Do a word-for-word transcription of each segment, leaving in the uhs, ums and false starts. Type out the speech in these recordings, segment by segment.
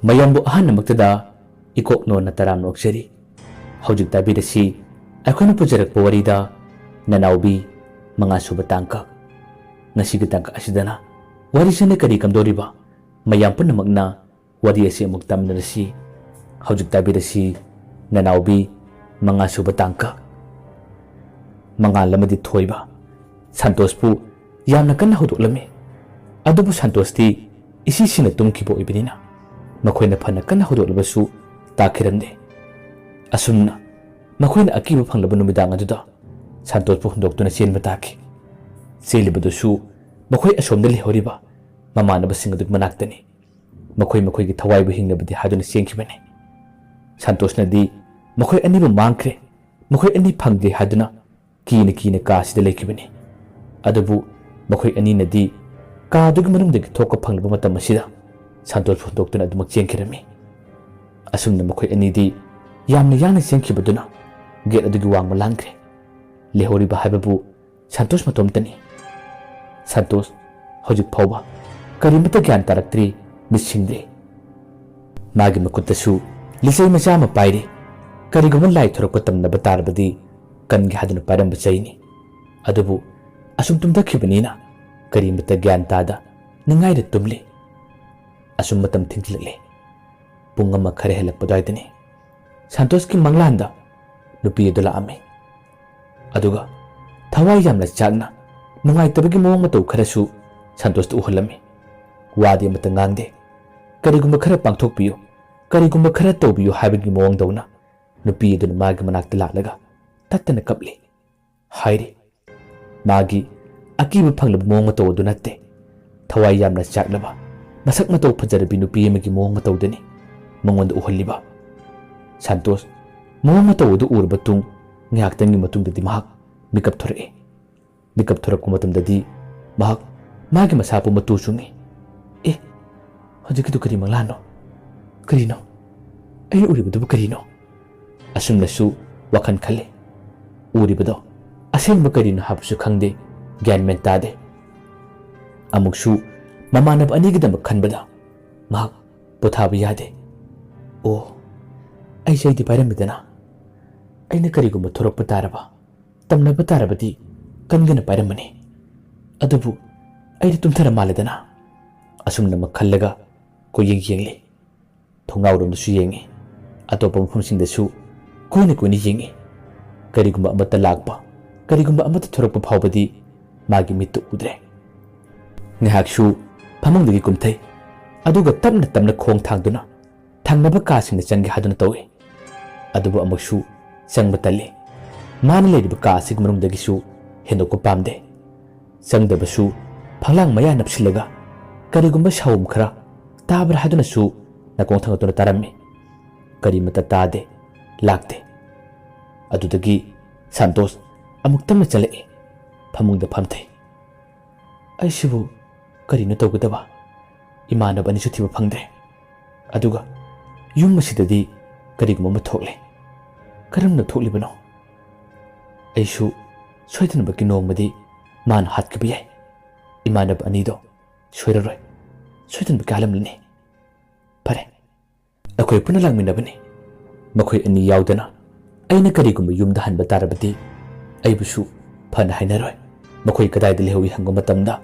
ꯃꯌꯥꯝꯕꯨ ꯑꯍꯥꯟꯕꯃꯛꯇꯗ ꯏꯀꯣꯛ ꯅꯣꯟꯅ ꯇꯔꯥꯝꯅ ꯑꯣꯛꯆꯔꯤ꯫ ꯍꯧꯖꯤꯛ ꯇꯥꯕꯤꯔꯁꯤ ꯑꯩꯈꯣꯏꯅ ꯄꯨꯖꯔꯛꯄ ꯋꯥꯔꯤꯗ ꯅꯅꯥꯎꯕꯤ ꯃꯉꯥꯁꯨꯕ ꯇꯥꯡꯀꯛ꯫ ꯉꯁꯤꯒꯤ ꯇꯥꯡꯀꯛ ꯑꯁꯤꯗꯅ ꯋꯥꯔꯤꯁꯤꯅ ꯀꯔꯤ ꯀꯝꯗꯧꯔꯤꯕ? ꯃꯌꯥꯝ ꯄꯨꯝꯅꯃꯛꯅ ꯋꯥꯔꯤ ꯑꯁꯤ ꯑꯃꯨꯛ ꯇꯥꯃꯤꯟꯅꯔꯁꯤ꯫ ꯍꯧꯖꯤꯛ ꯇꯥꯕꯤꯔꯁꯤ ꯅꯅꯥꯎꯕꯤ ꯃꯉꯥꯁꯨꯕ ꯇꯥꯡꯀꯛ꯫ ꯃꯉꯥꯜ ꯑꯃꯗꯤ ꯊꯣꯏꯕ ꯁꯟꯇꯣꯁꯄꯨ ꯌꯥꯝꯅ ꯀꯟꯅ ꯍꯧꯗꯣꯛꯂꯝꯃꯤ꯫ ꯑꯗꯨꯕꯨ ꯁꯟꯇꯣꯁꯇꯤ ꯏꯁꯤꯁꯤꯅ ꯇꯨꯝꯈꯤꯕ ꯑꯣꯏꯕꯅꯤꯅ ꯃꯈꯣꯏꯅ ꯐꯅ ꯀꯟꯅ ꯍꯧꯗꯣꯛꯂꯕꯁꯨ ꯇꯥꯈꯤꯔꯝꯗꯦ꯫ ꯑꯁꯨꯝꯅ ꯃꯈꯣꯏꯅ ꯑꯀꯤꯕ ꯐꯪꯂꯕ ꯅꯨꯃꯤꯗꯥꯡ ꯑꯗꯨꯗ ꯁꯟꯇꯣꯁꯄꯨ ꯍꯨꯟꯗꯣꯛꯇꯨꯅ ꯆꯦꯟꯕ ꯇꯥꯈꯤ꯫ ꯆꯦꯜꯂꯤꯕꯗꯨꯁꯨ ꯃꯈꯣꯏ ꯑꯁꯣꯝꯗ ꯂꯩꯍꯧꯔꯤꯕ ꯃꯃꯥꯟꯅꯕꯁꯤꯡ ꯑꯗꯨꯒꯤ ꯃꯅꯥꯛꯇꯅꯤ꯫ ꯃꯈꯣꯏ ꯃꯈꯣꯏꯒꯤ ꯊꯋꯥꯏꯕꯨ ꯍꯤꯡꯅꯕꯗꯤ ꯍꯥꯏꯗꯨꯅ ꯆꯦꯟꯈꯤꯕꯅꯤ꯫ ꯁꯟꯇꯣꯁꯅꯗꯤ ꯃꯈꯣꯏ ꯑꯅꯤꯕꯨ ꯃꯥꯡꯈ꯭ꯔꯦ, ꯃꯈꯣꯏ ꯑꯅꯤ ꯐꯪꯗꯦ ꯍꯥꯏꯗꯨꯅ ꯀꯤꯅ ꯀꯤꯅ ꯀꯥ ꯑꯁꯤꯗ ꯂꯩꯈꯤꯕꯅꯤ꯫ ꯑꯗꯨꯕꯨ ꯃꯈꯣꯏ ꯑꯅꯤꯅꯗꯤ ꯀꯥ ꯑꯗꯨꯒꯤ ꯃꯅꯨꯡꯗꯒꯤ ꯊꯣꯛꯄ ꯐꯪꯂꯕ ꯃꯇꯝ ꯑꯁꯤꯗ ꯁꯟꯇꯣꯁ ꯍꯨꯟꯗꯣꯛꯇꯨꯅ ꯑꯗꯨꯃꯛ ꯆꯦꯟꯈꯤꯔꯝꯃꯤ꯫ ꯑꯁꯨꯝꯅ ꯃꯈꯣꯏ ꯑꯅꯤꯗꯤ ꯌꯥꯝꯅ ꯌꯥꯡꯅ ꯆꯦꯟꯈꯤꯕꯗꯨꯅ ꯒꯦꯠ ꯑꯗꯨꯒꯤ ꯋꯥꯡꯃ ꯂꯥꯟꯈ꯭ꯔꯦ꯫ ꯂꯩꯍꯧꯔꯤꯕ ꯍꯥꯏꯕꯕꯨ ꯁꯟꯇꯣꯁ ꯃꯇꯣꯝꯇꯅꯤ꯫ ꯁꯟꯇꯣꯁ ꯍꯧꯖꯤꯛ ꯐꯥꯎꯕ ꯀꯔꯤꯃꯠꯇ ꯒ꯭ꯌꯥꯟ ꯇꯥꯔꯛꯇ꯭ꯔꯤ, ꯃꯤꯠ ꯁꯤꯡꯗ꯭ꯔꯤ꯫ ꯃꯥꯒꯤ ꯃꯈꯨꯠꯇꯁꯨ ꯂꯤꯆꯩ ꯃꯆꯥ ꯑꯃ ꯄꯥꯏꯔꯤ꯫ ꯀꯔꯤꯒꯨꯝꯕ ꯂꯥꯏ ꯊꯣꯔꯛꯄ ꯇꯝꯅꯕ ꯇꯥꯔꯕꯗꯤ ꯀꯟꯒꯦ ꯍꯥꯏꯗꯨꯅ ꯄꯥꯏꯔꯝꯕ ꯆꯩꯅꯤ꯫ ꯑꯗꯨꯕꯨ ꯑꯁꯨꯝ ꯇꯨꯝꯊꯈꯤꯕꯅꯤꯅ ꯀꯔꯤꯃꯠꯇ ꯒ꯭ꯌꯥꯟ ꯇꯥꯗ ꯅꯤꯡꯉꯥꯏꯗ ꯇꯨꯝꯂꯤ꯫ ꯑꯁꯨꯝ ꯃꯇꯝ ꯊꯦꯡꯖꯤꯜꯂꯛꯂꯦ꯫ ꯄꯨꯡ ꯑꯃ ꯈꯔ ꯍꯦꯜꯂꯛꯄ ꯑꯗꯨꯋꯥꯏꯗꯅꯤ꯫ ꯁꯟꯇꯣꯁꯀꯤ ꯃꯪꯂꯥꯟꯗ ꯅꯨꯄꯤ ꯑꯗꯨ ꯂꯥꯛꯑꯝꯃꯤ꯫ ꯑꯗꯨꯒ ꯊꯋꯥꯏ ꯌꯥꯝꯅ ꯆꯥꯛꯅ ꯅꯨꯡꯉꯥꯏꯇꯕꯒꯤ ꯃꯑꯣꯡ ꯃꯇꯧ ꯈꯔꯁꯨ ꯁꯟꯇꯣꯁꯇ ꯎꯍꯜꯂꯝꯃꯤ꯫ ꯋꯥꯗꯤ ꯑꯃꯠꯇ ꯉꯥꯡꯗꯦ꯫ "ꯀꯔꯤꯒꯨꯝꯕ ꯈꯔ ꯄꯥꯡꯊꯣꯛꯄꯤꯌꯨ, ꯀꯔꯤꯒꯨꯝꯕ ꯈꯔ ꯇꯧꯕꯤꯌꯨ" ꯍꯥꯏꯕꯒꯤ ꯃꯑꯣꯡꯗꯧꯅ ꯅꯨꯄꯤ ꯑꯗꯨꯅ ꯃꯥꯒꯤ ꯃꯅꯥꯛꯇ ꯂꯥꯛꯂꯒ ꯇꯠꯇꯅ ꯀꯞꯂꯤ꯫ ꯍꯥꯏꯔꯤ꯫ ꯃꯥꯒꯤ ꯑꯀꯤꯕ ꯐꯪꯂꯕ ꯃꯑꯣꯡ ꯃꯇꯧ ꯑꯗꯨ ꯅꯠꯇꯦ꯫ ꯊꯋꯥꯏ ꯌꯥꯝꯅ ꯆꯥꯛꯂꯕ, ꯃꯁꯛ ꯃꯇꯧ ꯐꯖꯔꯕꯤ ꯅꯨꯄꯤ ꯑꯃꯒꯤ ꯃꯑꯣꯡ ꯃꯇꯧꯗꯅꯤ ꯃꯉꯣꯟꯗ ꯎꯍꯜꯂꯤꯕ꯫ ꯁꯟꯇꯣꯁ ꯃꯑꯣꯡ ꯃꯇꯧ ꯑꯗꯨ ꯎꯔꯕ ꯇꯨꯡ ꯉꯥꯏꯍꯥꯛꯇꯪꯒꯤ ꯃꯇꯨꯡꯗꯗꯤ ꯃꯍꯥꯛ ꯃꯤꯀꯞ ꯊꯣꯔꯛꯏ꯫ ꯃꯤꯀꯞ ꯊꯣꯔꯛꯄ ꯃꯇꯝꯗꯗꯤ ꯃꯍꯥꯛ ꯃꯥꯒꯤ ꯃꯁꯥꯕꯨ ꯃꯇꯨ ꯆꯨꯡꯉꯤ꯫ "ꯑꯦ, ꯍꯧꯖꯤꯛꯀꯤꯗꯨ ꯀꯔꯤ ꯃꯪꯂꯥꯟꯅꯣ? ꯀꯔꯤꯅꯣ? ꯑꯩꯅ ꯎꯔꯤꯕꯗꯨꯕꯨ ꯀꯔꯤꯅꯣ?" ꯑꯁꯨꯝꯅꯁꯨ ꯋꯥꯈꯜ ꯈꯜꯂꯤ꯫ ꯎꯔꯤꯕꯗꯣ ꯑꯁꯦꯡꯕ ꯀꯔꯤꯅꯣ ꯍꯥꯏꯕꯁꯨ ꯈꯪꯗꯦ, ꯒ꯭ꯌꯥꯟ ꯃꯦꯟ ꯇꯥꯗꯦ꯫ ꯑꯃꯨꯛꯁꯨ ꯃꯃꯥꯟꯅꯕ ꯑꯅꯤꯒꯤꯗꯃꯛ ꯈꯟꯕꯗ ꯃꯍꯥꯛ ꯄꯣꯊꯥꯕ ꯌꯥꯗꯦ꯫ ꯑꯣ, ꯑꯩꯁꯦ ꯑꯩꯗꯤ ꯄꯥꯏꯔꯝꯃꯤꯗꯅ꯫ ꯑꯩꯅ ꯀꯔꯤꯒꯨꯝꯕ ꯊꯣꯔꯛꯄ ꯇꯥꯔꯕ, ꯇꯝꯅꯕ ꯇꯥꯔꯕꯗꯤ ꯀꯟꯒꯅ ꯄꯥꯏꯔꯝꯃꯅꯤ꯫ ꯑꯗꯨꯕꯨ ꯑꯩꯗꯤ ꯇꯨꯝꯊꯔ ꯃꯥꯜꯂꯦꯗꯅ꯫ ꯑꯁꯨꯝꯅꯃꯛ ꯈꯜꯂꯒ ꯀꯣꯏꯌꯦꯡ ꯌꯦꯡꯂꯤ꯫ ꯊꯣꯡꯅꯥꯎꯔꯣꯝꯗꯁꯨ ꯌꯦꯡꯉꯤ꯫ ꯑꯇꯣꯞꯄ ꯃꯐꯝꯁꯤꯡꯗꯁꯨ ꯀꯣꯏꯅ ꯀꯣꯏꯅ ꯌꯦꯡꯉꯤ꯫ ꯀꯔꯤꯒꯨꯝꯕ ꯑꯃꯠꯇ ꯂꯥꯛꯄ, ꯀꯔꯤꯒꯨꯝꯕ ꯑꯃꯠꯇ ꯊꯣꯔꯛꯄ ꯐꯥꯎꯕꯗꯤ ꯃꯥꯒꯤ ꯃꯤꯠꯇ ꯎꯗ꯭ꯔꯦ꯫ ꯉꯥꯏꯍꯥꯛꯁꯨ ꯐꯃꯨꯡꯗꯒꯤ ꯀꯨꯝꯊꯩ꯫ ꯑꯗꯨꯒ ꯇꯞꯅ ꯇꯞꯅ ꯈꯣꯡ ꯊꯥꯡꯗꯨꯅ ꯊꯪꯅꯕ ꯀꯥꯁꯤꯡꯗ ꯆꯪꯒꯦ ꯍꯥꯏꯗꯨꯅ ꯇꯧꯏ꯫ ꯑꯗꯨꯕꯨ ꯑꯃꯨꯛꯁꯨ ꯆꯪꯕ ꯇꯜꯂꯤ꯫ ꯃꯥꯅ ꯂꯩꯔꯤꯕ ꯀꯥ ꯑꯁꯤꯒꯤ ꯃꯅꯨꯡꯗꯒꯤꯁꯨ ꯍꯦꯟꯗꯣꯛꯄ ꯄꯥꯝꯗꯦ꯫ ꯆꯪꯗꯕꯁꯨ ꯐꯛꯂꯥꯡ ꯃꯌꯥ ꯅꯞꯁꯤꯜꯂꯒ ꯀꯔꯤꯒꯨꯝꯕ ꯁꯥꯎꯝ ꯈꯔ ꯇꯥꯕ꯭ꯔꯥ ꯍꯥꯏꯗꯨꯅꯁꯨ ꯅꯥꯀꯣꯡ ꯊꯥꯡꯒꯠꯇꯨꯅ ꯇꯥꯔꯝꯃꯤ꯫ ꯀꯔꯤꯃꯠꯇ ꯇꯥꯗꯦ, ꯂꯥꯛꯇꯦ꯫ ꯑꯗꯨꯗꯒꯤ ꯁꯟꯇꯣꯁ ꯑꯃꯨꯛ ꯇꯞꯅ ꯆꯪꯂꯛꯏ꯫ ꯐꯃꯨꯡꯗ ꯐꯝꯊꯩ꯫ ꯑꯩꯁꯤꯕꯨ ꯀꯔꯤꯅꯣ ꯇꯧꯒꯗꯕ? ꯏꯃꯥꯟꯅꯕ ꯑꯅꯤꯁꯨ ꯊꯤꯕ ꯐꯪꯗ꯭ꯔꯦ꯫ ꯑꯗꯨꯒ ꯌꯨꯝ ꯑꯁꯤꯗꯗꯤ ꯀꯔꯤꯒꯨꯝꯕ ꯑꯃ ꯊꯣꯛꯂꯦ꯫ ꯀꯔꯝꯅ ꯊꯣꯛꯂꯤꯕꯅꯣ? ꯑꯩꯁꯨ ꯁꯣꯏꯗꯅꯃꯛꯀꯤ ꯅꯣꯡꯃꯗꯤ ꯃꯥꯅ ꯍꯥꯠꯈꯤꯕ ꯌꯥꯏ꯫ ꯏꯃꯥꯟꯅꯕ ꯑꯅꯤꯗꯣ ꯁꯣꯏꯔꯔꯣꯏ꯫ ꯁꯣꯏꯗꯅꯃꯛꯀꯤ ꯍꯥꯠꯂꯝꯂꯅꯤ꯫ ꯐꯔꯦ, ꯑꯩꯈꯣꯏ ꯄꯨꯟꯅ ꯂꯥꯛꯃꯤꯟꯅꯕꯅꯤ꯫ ꯃꯈꯣꯏ ꯑꯅꯤ ꯌꯥꯎꯗꯅ ꯑꯩꯅ ꯀꯔꯤꯒꯨꯝꯕ ꯌꯨꯝꯗ ꯍꯟꯕ ꯇꯥꯔꯕꯗꯤ ꯑꯩꯕꯨꯁꯨ ꯐꯅ ꯍꯥꯏꯅꯔꯣꯏ꯫ ꯃꯈꯣꯏ ꯀꯗꯥꯏꯗ ꯂꯩꯍꯧꯏ ꯍꯪꯕ ꯃꯇꯝꯗ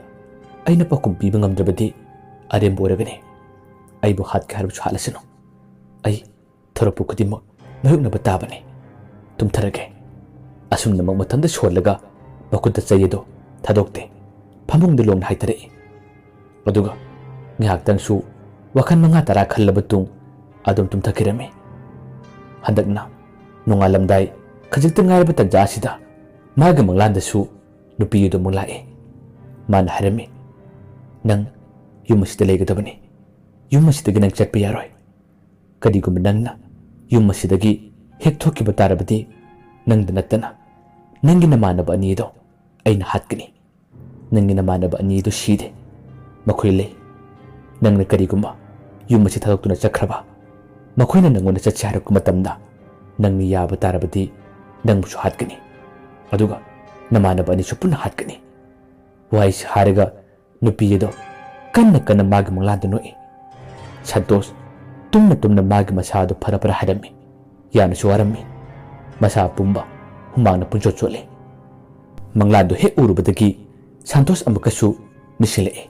ꯑꯩꯅ ꯄꯥꯎꯈꯨꯝ ꯄꯤꯕ ꯉꯝꯗ꯭ꯔꯕꯗꯤ ꯑꯔꯦꯝꯕ ꯑꯣꯏꯔꯒꯅꯤ꯫ ꯑꯩꯕꯨ ꯍꯥꯠꯀꯦ ꯍꯥꯏꯔꯕꯁꯨ ꯍꯥꯠꯂꯁꯅꯨ꯫ ꯑꯩ ꯊꯣꯔꯛꯄ ꯈꯨꯗꯤꯡꯃꯛ ꯃꯥꯌꯣꯛꯅꯕ ꯇꯥꯕꯅꯤ꯫ ꯇꯨꯝꯊꯔꯒꯦ꯫ ꯑꯁꯨꯝꯅꯃꯛ ꯃꯊꯟꯇ ꯁꯣꯜꯂꯒ ꯃꯈꯨꯠꯇ ꯆꯩ ꯑꯗꯨ ꯊꯥꯗꯣꯛꯇꯦ꯫ ꯐꯃꯨꯡꯗ ꯂꯣꯡꯅ ꯍꯥꯏꯊꯔꯛꯏ꯫ ꯑꯗꯨꯒ ꯉꯥꯏꯍꯥꯛꯇꯪꯁꯨ ꯋꯥꯈꯜ ꯃꯉꯥ ꯇꯔꯥ ꯈꯜꯂꯕ ꯇꯨꯡ ꯑꯗꯨꯝ ꯇꯨꯝꯊꯈꯤꯔꯝꯃꯤ꯫ ꯍꯟꯗꯛꯅ ꯅꯣꯡꯉꯥꯜꯂꯝꯗꯥꯏ ꯈꯖꯤꯛꯇ ꯉꯥꯏꯔꯕ ꯇꯟꯖꯥ ꯑꯁꯤꯗ ꯃꯥꯒꯤ ꯃꯪꯂꯥꯟꯗꯁꯨ ꯅꯨꯄꯤ ꯑꯗꯨ ꯑꯃꯨꯛ ꯂꯥꯛꯏ꯫ ꯃꯥꯅ ꯍꯥꯏꯔꯝꯃꯤ, "ꯅꯪ ꯌꯨꯝ ꯑꯁꯤꯗ ꯂꯩꯒꯗꯕꯅꯤ꯫ ꯌꯨꯝ ꯑꯁꯤꯗꯒꯤ ꯅꯪ ꯆꯠꯄ ꯌꯥꯔꯣꯏ꯫ ꯀꯔꯤꯒꯨꯝꯕ ꯅꯪꯅ ꯌꯨꯝ ꯑꯁꯤꯗꯒꯤ ꯍꯦꯛ ꯊꯣꯛꯈꯤꯕ ꯇꯥꯔꯕꯗꯤ ꯅꯪꯗ ꯅꯠꯇꯅ ꯅꯪꯒꯤ ꯅꯃꯥꯟꯅꯕ ꯑꯅꯤꯗꯣ ꯑꯩꯅ ꯍꯥꯠꯀꯅꯤ꯫ ꯅꯪꯒꯤ ꯅꯃꯥꯟꯅꯕ ꯑꯅꯤꯗꯨ ꯁꯤꯔꯦ꯫ ꯃꯈꯣꯏ ꯂꯩ꯫ ꯅꯪꯅ ꯀꯔꯤꯒꯨꯝꯕ ꯌꯨꯝ ꯑꯁꯤ ꯊꯥꯗꯣꯛꯇꯨꯅ ꯆꯠꯈ꯭ꯔꯕ, ꯃꯈꯣꯏꯅ ꯅꯪꯉꯣꯟꯗ ꯆꯠꯁꯤ ꯍꯥꯏꯔꯛꯄ ꯃꯇꯝꯗ ꯅꯪꯅ ꯌꯥꯕ ꯇꯥꯔꯕꯗꯤ ꯅꯪꯕꯨꯁꯨ ꯍꯥꯠꯀꯅꯤ꯫ ꯑꯗꯨꯒ ꯅꯃꯥꯟꯅꯕ ꯑꯅꯤꯁꯨ ꯄꯨꯟꯅ ꯍꯥꯠꯀꯅꯤ꯫" ꯋꯥꯍꯩꯁꯤ ꯍꯥꯏꯔꯒ ꯅꯨꯄꯤ ꯑꯗꯣ ꯀꯟꯅ ꯀꯟꯅ ꯃꯥꯒꯤ ꯃꯪꯂꯥꯟꯗ ꯅꯣꯛꯏ꯫ ꯁꯟꯇꯣꯁ ꯇꯨꯝꯅ ꯇꯨꯝꯅ ꯃꯥꯒꯤ ꯃꯁꯥꯗꯨ ꯐꯔ ꯐꯔ ꯍꯥꯏꯔꯝꯃꯤ꯫ ꯌꯥꯝꯅꯁꯨ ꯋꯥꯔꯝꯃꯤ꯫ ꯃꯁꯥ ꯄꯨꯝꯕ ꯍꯨꯃꯥꯡꯅ ꯄꯨꯡꯆꯣꯠ ꯆꯣꯠꯂꯦ꯫ ꯃꯪꯂꯥꯟꯗꯨ ꯍꯦꯛ ꯎꯔꯨꯕꯗꯒꯤ ꯁꯟꯇꯣꯁ ꯑꯃꯨꯛꯀꯁꯨ ꯅꯤꯡꯁꯤꯡꯂꯛꯑꯦ꯫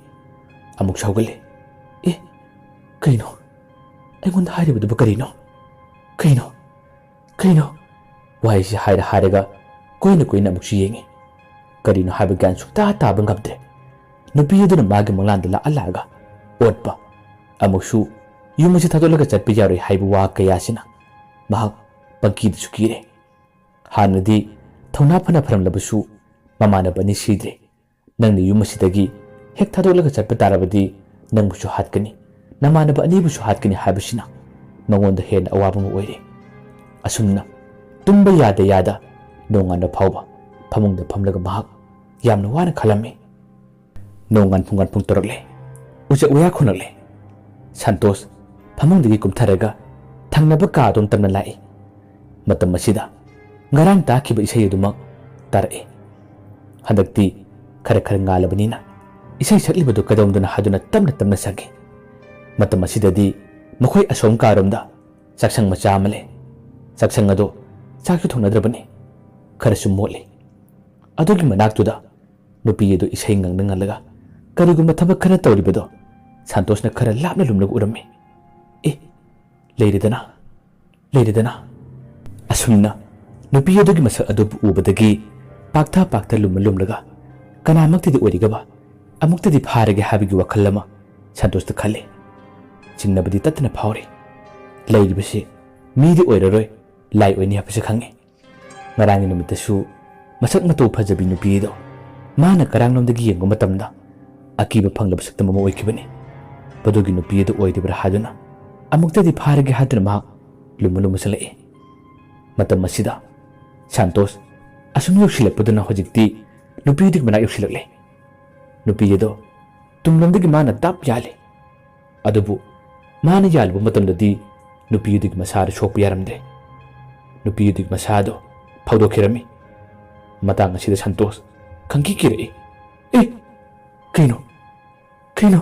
ꯑꯃꯨꯛꯁꯨ ꯍꯧꯒꯠꯂꯦ꯫ "ꯑꯦ, ꯀꯩꯅꯣ? ꯑꯩꯉꯣꯟꯗ ꯍꯥꯏꯔꯤꯕꯗꯨꯕꯨ ꯀꯔꯤꯅꯣ? ꯀꯩꯅꯣ? ꯀꯩꯅꯣ?" ꯋꯥꯍꯩꯁꯤ ꯍꯥꯏꯔ ꯍꯥꯏꯔꯒ ꯀꯨꯏꯅ ꯀꯨꯏꯅ ꯑꯃꯨꯛꯁꯨ ꯌꯦꯡꯉꯤ꯫ ꯀꯔꯤꯅꯣ ꯍꯥꯏꯕ ꯒ꯭ꯌꯥꯟ ꯁꯨꯛꯇꯥ ꯇꯥꯕ ꯉꯝꯗ꯭ꯔꯦ꯫ ꯅꯨꯄꯤ ꯑꯗꯨꯅ ꯃꯥꯒꯤ ꯃꯪꯂꯥꯟꯗ ꯂꯥꯛꯑ ꯂꯥꯛꯑꯒ ꯑꯣꯠꯄ, ꯑꯃꯨꯛꯁꯨ ꯌꯨꯝ ꯑꯁꯤ ꯊꯥꯗꯣꯛꯂꯒ ꯆꯠꯄ ꯌꯥꯔꯣꯏ ꯍꯥꯏꯕ ꯋꯥ ꯀꯌꯥꯁꯤꯅ ꯃꯍꯥꯛ ꯄꯪꯀꯤꯗꯁꯨ ꯀꯤꯔꯦ꯫ ꯍꯥꯟꯅꯗꯤ ꯊꯧꯅꯥ ꯐꯅ ꯐꯔꯝꯂꯕꯁꯨ ꯃꯃꯥꯟꯅꯕ ꯑꯅꯤ ꯁꯤꯗ꯭ꯔꯦ꯫ ꯅꯪꯅ ꯌꯨꯝ ꯑꯁꯤꯗꯒꯤ ꯍꯦꯛ ꯊꯥꯗꯣꯛꯂꯒ ꯆꯠꯄ ꯇꯥꯔꯕꯗꯤ ꯅꯪꯕꯨꯁꯨ ꯍꯥꯠꯀꯅꯤ, ꯅꯃꯥꯟꯅꯕ ꯑꯅꯤꯕꯨꯁꯨ ꯍꯥꯠꯀꯅꯤ ꯍꯥꯏꯕꯁꯤꯅ ꯃꯉꯣꯟꯗ ꯍꯦꯟꯅ ꯑꯋꯥꯕ ꯑꯃ ꯑꯣꯏꯔꯦ꯫ ꯑꯁꯨꯝꯅ ꯇꯨꯝꯕ ꯌꯥꯗ ꯌꯥꯗ ꯅꯣꯡꯉꯥꯟꯕ ꯐꯥꯎꯕ ꯐꯃꯨꯡꯗ ꯐꯝꯂꯒ ꯃꯍꯥꯛ ꯌꯥꯝꯅ ꯋꯥꯅ ꯈꯜꯂꯝꯃꯤ꯫ ꯅꯣꯡꯉꯥꯟ ꯄꯨꯡꯉꯥꯟ ꯄꯨꯡ ꯇꯔꯨꯛꯂꯦ꯫ ꯎꯆꯦꯛ ꯋꯥꯌꯥ ꯈꯣꯡꯂꯛꯂꯦ꯫ ꯁꯟꯇꯣꯁ ꯐꯃꯨꯡꯗꯒꯤ ꯀꯨꯝꯊꯔꯒ ꯊꯪꯅꯕ ꯀꯥ ꯑꯗꯣꯝ ꯇꯝꯅ ꯂꯥꯛꯏ꯫ ꯃꯇꯝ ꯑꯁꯤꯗ ꯉꯔꯥꯡ ꯇꯥꯈꯤꯕ ꯏꯁꯩ ꯑꯗꯨꯃꯛ ꯇꯥꯔꯛꯏ꯫ ꯍꯟꯗꯛꯇꯤ ꯈꯔ ꯈꯔ ꯉꯥꯜꯂꯕꯅꯤꯅ ꯏꯁꯩ ꯁꯛꯂꯤꯕꯗꯨ ꯀꯩꯗꯧꯗꯨꯅ ꯍꯥꯏꯗꯨꯅ ꯇꯞꯅ ꯇꯞꯅ ꯁꯛꯏ꯫ ꯃꯇꯝ ꯑꯁꯤꯗꯗꯤ ꯃꯈꯣꯏ ꯑꯁꯣꯝ ꯀꯥꯔꯣꯝꯗ ꯆꯥꯛꯁꯪ ꯃꯆꯥ ꯑꯃ ꯂꯩ꯫ ꯆꯥꯛꯁꯪ ꯑꯗꯣ ꯆꯥꯛꯁꯨ ꯊꯣꯡꯅꯗ꯭ꯔꯕꯅꯤ꯫ ꯈꯔꯁꯨ ꯃꯣꯠꯂꯤ꯫ ꯑꯗꯨꯒꯤ ꯃꯅꯥꯛꯇꯨꯗ ꯅꯨꯄꯤ ꯑꯗꯨ ꯏꯁꯩ ꯉꯪꯅ ꯉꯪꯂꯒ ꯀꯔꯤꯒꯨꯝꯕ ꯊꯕꯛ ꯈꯔ ꯇꯧꯔꯤꯕꯗꯣ ꯁꯟꯇꯣꯁꯅ ꯈꯔ ꯂꯥꯞꯅ ꯂꯨꯝꯂꯒ ꯎꯔꯝꯃꯤ꯫ "ꯑꯦ, ꯂꯩꯔꯦꯗꯅ, ꯂꯩꯔꯦꯗꯅ!" ꯑꯁꯨꯝꯅ ꯅꯨꯄꯤ ꯑꯗꯨꯒꯤ ꯃꯁꯛ ꯑꯗꯨꯕꯨ ꯎꯕꯗꯒꯤ ꯄꯥꯛꯊ ꯄꯥꯛꯊ ꯂꯨꯝꯃ ꯂꯨꯝꯂꯒ ꯀꯅꯥꯃꯛꯇꯗꯤ ꯑꯣꯏꯔꯤꯒꯕ ꯑꯃꯨꯛꯇꯗꯤ ꯐꯥꯔꯒꯦ ꯍꯥꯏꯕꯒꯤ ꯋꯥꯈꯜ ꯑꯃ ꯁꯟꯇꯣꯁꯇ ꯈꯜꯂꯤ꯫ ꯆꯤꯡꯅꯕꯗꯤ ꯇꯠꯇꯅ ꯐꯥꯎꯔꯤ꯫ ꯂꯩꯔꯤꯕꯁꯤ ꯃꯤꯗꯤ ꯑꯣꯏꯔꯔꯣꯏ, ꯂꯥꯏ ꯑꯣꯏꯅꯤ ꯍꯥꯏꯕꯁꯤ ꯈꯪꯉꯤ꯫ ꯉꯔꯥꯡꯒꯤ ꯅꯨꯃꯤꯠꯇꯁꯨ ꯃꯁꯛ ꯃꯇꯧ ꯐꯖꯕꯤ ꯅꯨꯄꯤ ꯑꯗꯣ ꯃꯥꯅ ꯀꯔꯥꯡꯂꯣꯝꯗꯒꯤ ꯌꯦꯡꯕ ꯃꯇꯝꯗ ꯑꯀꯤꯕ ꯐꯪꯂꯕ ꯁꯛꯇꯝ ꯑꯃ ꯑꯣꯏꯈꯤꯕꯅꯤ꯫ ꯃꯗꯨꯒꯤ ꯅꯨꯄꯤ ꯑꯗꯨ ꯑꯣꯏꯔꯤꯕ꯭ꯔꯥ ꯍꯥꯏꯗꯨꯅ ꯑꯃꯨꯛꯇꯗꯤ ꯐꯥꯔꯒꯦ ꯍꯥꯏꯗꯨꯅ ꯃꯍꯥꯛ ꯂꯨꯝꯃ ꯂꯨꯝꯃ ꯆꯠꯂꯛꯏ꯫ ꯃꯇꯝ ꯑꯁꯤꯗ ꯁꯥꯟꯇꯣꯁ ꯑꯁꯨꯝ ꯌꯧꯁꯤꯜꯂꯛꯄꯗꯨꯅ ꯍꯧꯖꯤꯛꯇꯤ ꯅꯨꯄꯤ ꯑꯗꯨꯒꯤ ꯃꯅꯥꯛ ꯌꯧꯁꯤꯜꯂꯛꯂꯦ꯫ ꯅꯨꯄꯤ ꯑꯗꯣ ꯇꯨꯡꯂꯣꯝꯗꯒꯤ ꯃꯥꯅ ꯗꯞ ꯌꯥꯜꯂꯤ꯫ ꯑꯗꯨꯕꯨ ꯃꯥꯅ ꯌꯥꯜꯂꯨꯕ ꯃꯇꯝꯗꯗꯤ ꯅꯨꯄꯤ ꯑꯗꯨꯒꯤ ꯃꯁꯥꯗ ꯁꯣꯛꯄ ꯌꯥꯔꯝꯗꯦ꯫ ꯅꯨꯄꯤ ꯑꯗꯨꯒꯤ ꯃꯁꯥꯗꯣ ꯐꯧꯗꯣꯛꯈꯤꯔꯝꯃꯤ꯫ ꯃꯇꯥꯡ ꯑꯁꯤꯗ ꯁꯟꯇꯣꯁ ꯈꯪꯀꯤ ꯀꯤꯔꯛꯏ꯫ "ꯑꯦ, ꯀꯩꯅꯣ? ꯀꯩꯅꯣ?"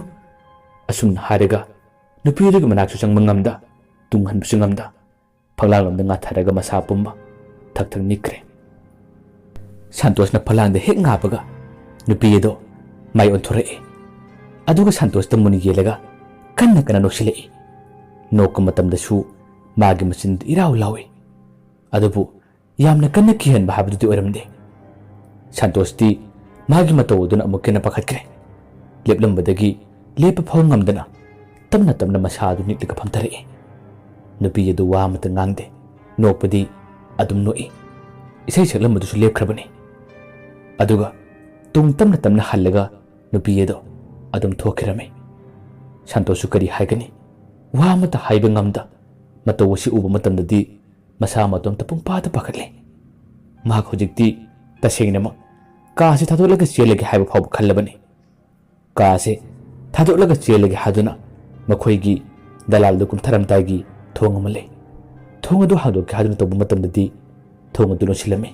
ꯑꯁꯨꯝꯅ ꯍꯥꯏꯔꯒ ꯅꯨꯄꯤ ꯑꯗꯨꯒꯤ ꯃꯅꯥꯛꯁꯨ ꯆꯪꯕ ꯉꯝꯗ, ꯇꯨꯡ ꯍꯟꯕꯁꯨ ꯉꯝꯗ, ꯐꯛꯂꯥꯡꯂꯣꯝꯗ ꯉꯥꯊꯔꯒ ꯃꯁꯥ ꯄꯨꯝꯕ ꯊꯛ ꯊꯛ ꯅꯤꯛꯈ꯭ꯔꯦ꯫ ꯁꯟꯇꯣꯁꯅ ꯐꯛꯂꯥꯡꯗ ꯍꯦꯛ ꯉꯥꯕꯒ ꯅꯨꯄꯤ ꯑꯗꯣ ꯃꯥꯏ ꯑꯣꯟꯊꯣꯔꯛꯏ꯫ ꯑꯗꯨꯒ ꯁꯟꯇꯣꯁꯇ ꯃꯨꯟꯅ ꯌꯦꯡꯂꯒ ꯀꯟꯅ ꯀꯟꯅ ꯅꯣꯛꯁꯤꯜꯂꯛꯏ꯫ ꯅꯣꯛꯄ ꯃꯇꯝꯗꯁꯨ ꯃꯥꯒꯤ ꯃꯆꯤꯟꯗꯨ ꯏꯔꯥꯎ ꯂꯥꯎꯏ꯫ ꯑꯗꯨꯕꯨ ꯌꯥꯝꯅ ꯀꯟꯅ ꯀꯤꯍꯟꯕ ꯍꯥꯏꯕꯗꯨꯗꯤ ꯑꯣꯏꯔꯝꯗꯦ꯫ ꯁꯟꯇꯣꯁꯇꯤ ꯃꯥꯒꯤ ꯃꯇꯧ ꯑꯗꯨꯅ ꯑꯃꯨꯛꯀ ꯍꯦꯟꯅ ꯄꯥꯈꯠꯈ꯭ꯔꯦ꯫ ꯂꯦꯞꯂꯝꯕꯗꯒꯤ ꯂꯦꯞꯄ ꯐꯥꯎ ꯉꯝꯗꯅ ꯇꯞꯅ ꯇꯞꯅ ꯃꯁꯥ ꯑꯗꯨ ꯅꯤꯛꯂꯒ ꯐꯝꯊꯔꯛꯏ꯫ ꯅꯨꯄꯤ ꯑꯗꯨ ꯋꯥ ꯑꯃꯠꯇ ꯉꯥꯡꯗꯦ꯫ ꯅꯣꯛꯄꯗꯤ ꯑꯗꯨꯝ ꯅꯣꯛꯏ꯫ ꯏꯁꯩ ꯁꯛꯂꯝꯕꯗꯨꯁꯨ ꯂꯦꯞꯈ꯭ꯔꯕꯅꯤ꯫ ꯑꯗꯨꯒ ꯇꯨꯡ ꯇꯞꯅ ꯇꯞꯅ ꯍꯜꯂꯒ ꯅꯨꯄꯤ ꯑꯗꯣ ꯑꯗꯨꯝ ꯊꯣꯛꯈꯤꯔꯝꯃꯤ꯫ ꯁꯟꯇꯣꯁꯁꯨ ꯀꯔꯤ ꯍꯥꯏꯒꯅꯤ? ꯋꯥ ꯑꯃꯠꯇ ꯍꯥꯏꯕ ꯉꯝꯗ ꯃꯇꯧ ꯑꯁꯤ ꯎꯕ ꯃꯇꯝꯗꯗꯤ ꯃꯁꯥ ꯃꯇꯣꯝꯇ ꯄꯨꯡꯄꯥꯗ ꯄꯥꯈꯠꯂꯦ꯫ ꯃꯍꯥꯛ ꯍꯧꯖꯤꯛꯇꯤ ꯇꯁꯦꯡꯅꯃꯛ ꯀꯥꯁꯤ ꯊꯥꯗꯣꯛꯂꯒ ꯆꯦꯜꯂꯒꯦ ꯍꯥꯏꯕ ꯐꯥꯎꯕ ꯈꯜꯂꯕꯅꯤ꯫ ꯀꯥꯁꯦ ꯊꯥꯗꯣꯛꯂꯒ ꯆꯦꯜꯂꯒꯦ ꯍꯥꯏꯗꯨꯅ ꯃꯈꯣꯏꯒꯤ ꯗꯂꯥꯜꯗꯨ ꯀꯨꯝꯊꯔꯝꯗꯥꯏꯒꯤ ꯊꯣꯡ ꯑꯃ ꯂꯩ꯫ ꯊꯣꯡ ꯑꯗꯨ ꯍꯥꯡꯗꯣꯛꯀꯦ ꯍꯥꯏꯗꯨꯅ ꯇꯧꯕ ꯃꯇꯝꯗꯗꯤ ꯊꯣꯡ ꯑꯗꯨ ꯂꯣꯟꯁꯤꯜꯂꯝꯃꯤ꯫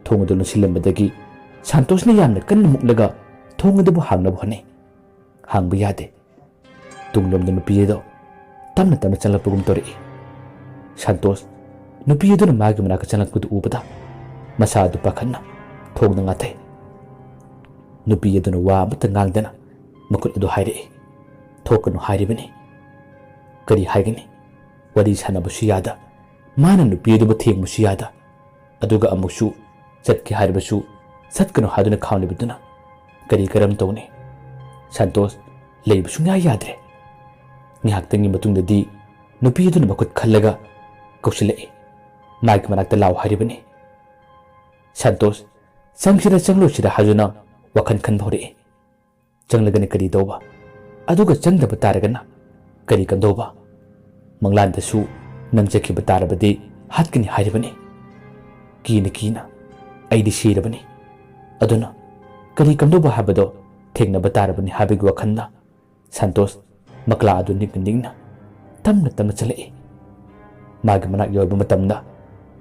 ꯊꯣꯡ ꯑꯗꯨ ꯂꯣꯟꯁꯤꯜꯂꯝꯕꯗꯒꯤ ꯁꯟꯇꯣꯁꯅ ꯌꯥꯝꯅ ꯀꯟꯅ ꯃꯨꯛꯂꯒ ꯊꯣꯡ ꯑꯗꯨꯕꯨ ꯍꯥꯡꯅꯕ ꯍꯣꯠꯅꯩ꯫ ꯍꯥꯡꯕ ꯌꯥꯗꯦ꯫ ꯇꯨꯡꯂꯣꯝꯗ ꯅꯨꯄꯤ ꯑꯗꯣ ꯇꯞꯅ ꯇꯞꯅ ꯆꯪꯂꯛꯄꯒꯨꯝ ꯇꯧꯔꯛꯏ꯫ ꯁꯟꯇꯣꯁ, ꯅꯨꯄꯤ ꯑꯗꯨꯅ ꯃꯥꯒꯤ ꯃꯅꯥꯛꯇ ꯆꯪꯂꯛꯄꯗꯨ ꯎꯕꯗ ꯃꯁꯥ ꯑꯗꯨ ꯄꯥꯈꯠꯅ ꯊꯣꯡꯗ ꯉꯥꯊꯩ꯫ ꯅꯨꯄꯤ ꯑꯗꯨꯅ ꯋꯥ ꯑꯃꯠꯇ ꯉꯥꯡꯗꯅ ꯃꯈꯨꯠ ꯑꯗꯨ ꯍꯥꯏꯔꯛꯏ꯫ "ꯊꯣꯛꯀꯅꯨ ꯍꯥꯏꯔꯤꯕꯅꯤ꯫ ꯀꯔꯤ ꯍꯥꯏꯒꯅꯤ? ꯋꯥꯔꯤ ꯁꯥꯟꯅꯕꯁꯨ ꯌꯥꯗ, ꯃꯥꯅ ꯅꯨꯄꯤ ꯑꯗꯨꯕꯨ ꯊꯦꯡꯕꯁꯨ ꯌꯥꯗ, ꯑꯗꯨꯒ ꯑꯃꯨꯛꯁꯨ ꯆꯠꯀꯦ ꯍꯥꯏꯔꯕꯁꯨ ꯆꯠꯀꯅꯨ ꯍꯥꯏꯗꯨꯅ ꯈꯥꯝꯂꯤꯕꯗꯨꯅ ꯀꯔꯤ ꯀꯔꯝ ꯇꯧꯅꯤ?" ꯁꯟꯇꯣꯁ ꯂꯩꯕ ꯁꯨꯡꯌꯥ ꯌꯥꯗ꯭ꯔꯦ꯫ ꯉꯥꯏꯍꯥꯛꯇꯪꯒꯤ ꯃꯇꯨꯡꯗꯗꯤ ꯅꯨꯄꯤ ꯑꯗꯨꯅ ꯃꯈꯨꯠ ꯈꯜꯂꯒ ꯀꯧꯁꯤꯜꯂꯛꯏ꯫ ꯃꯥꯒꯤ ꯃꯅꯥꯛꯇ ꯂꯥꯛꯑꯣ ꯍꯥꯏꯔꯤꯕꯅꯤ꯫ ꯁꯟꯇꯣꯁ ꯆꯪꯁꯤꯔ ꯆꯪꯂꯣꯏꯁꯤꯔ ꯍꯥꯏꯗꯨꯅ ꯋꯥꯈꯜ ꯈꯟꯕ ꯍꯧꯔꯛꯏ꯫ ꯆꯪꯂꯒꯅ ꯀꯔꯤ ꯇꯧꯕ? ꯑꯗꯨꯒ ꯆꯪꯗꯕ ꯇꯥꯔꯒꯅ ꯀꯔꯤ ꯀꯝꯗꯧꯕ? ꯃꯪꯂꯥꯟꯗꯁꯨ ꯅꯪ ꯆꯠꯈꯤꯕ ꯇꯥꯔꯕꯗꯤ ꯍꯥꯠꯀꯅꯤ ꯍꯥꯏꯔꯤꯕꯅꯤ꯫ ꯀꯤꯅ ꯀꯤꯅ ꯑꯩꯗꯤ ꯁꯤꯔꯕꯅꯤ꯫ ꯑꯗꯨꯅ ꯀꯔꯤ ꯀꯝꯗꯧꯕ ꯍꯥꯏꯕꯗꯣ ꯊꯦꯡꯅꯕ ꯇꯥꯔꯕꯅꯤ ꯍꯥꯏꯕꯒꯤ ꯋꯥꯈꯜꯅ ꯁꯟꯇꯣꯁ ꯃꯀ꯭ꯂꯥ ꯑꯗꯨ ꯅꯤꯛꯅ ꯅꯤꯛꯅ ꯇꯞꯅ ꯇꯞꯅ ꯆꯠꯂꯛꯏ꯫ ꯃꯥꯒꯤ ꯃꯅꯥꯛ ꯌꯧꯔꯕ ꯃꯇꯝꯗ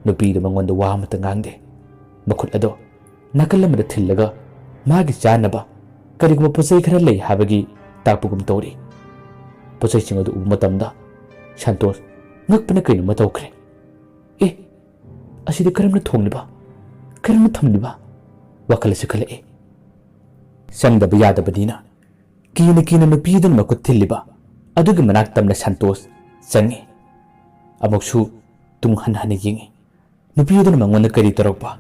ꯅꯨꯄꯤꯗꯨ ꯃꯉꯣꯟꯗ ꯋꯥ ꯑꯃꯠꯇ ꯉꯥꯡꯗꯦ꯫ ꯃꯈꯨꯠ ꯑꯗꯣ ꯅꯥꯀꯜ ꯑꯃꯗ ꯊꯤꯜꯂꯒ ꯃꯥꯒꯤ ꯆꯥꯅꯕ ꯀꯔꯤꯒꯨꯝꯕ ꯄꯣꯠ ꯆꯩ ꯈꯔ ꯂꯩ ꯍꯥꯏꯕꯒꯤ ꯇꯥꯛꯄꯒꯨꯝ ꯇꯧꯔꯤ꯫ ꯄꯣꯠꯆꯩꯁꯤꯡ ꯑꯗꯨ ꯎꯕ ꯃꯇꯝꯗ ꯁꯟꯇꯣꯁ ꯉꯛꯄꯅ ꯀꯩꯅꯣꯝꯃ ꯇꯧꯈ꯭ꯔꯦ꯫ "ꯑꯦ, ꯑꯁꯤꯗꯤ ꯀꯔꯝꯅ ꯊꯣꯡꯂꯤꯕ? ꯀꯔꯝꯅ ꯊꯝꯂꯤꯕ?" ꯋꯥꯈꯜ ꯑꯁꯤ ꯈꯜꯂꯛꯏ꯫ ꯆꯪꯗꯕ ꯌꯥꯗꯕꯅꯤꯅ ꯀꯤꯅ ꯀꯤꯅ ꯅꯨꯄꯤ ꯑꯗꯨꯅ ꯃꯈꯨꯠ ꯊꯤꯜꯂꯤꯕ ꯑꯗꯨꯒꯤ ꯃꯅꯥꯛ ꯇꯝꯅ ꯁꯟꯇꯣꯁ ꯆꯪꯉꯤ꯫ ꯑꯃꯨꯛꯁꯨ ꯇꯨꯡ ꯍꯟ ꯍꯟꯅ ꯌꯦꯡꯉꯤ꯫ ꯅꯨꯄꯤ ꯑꯗꯨꯅ ꯃꯉꯣꯟꯗ ꯀꯔꯤ ꯇꯧꯔꯛꯄ?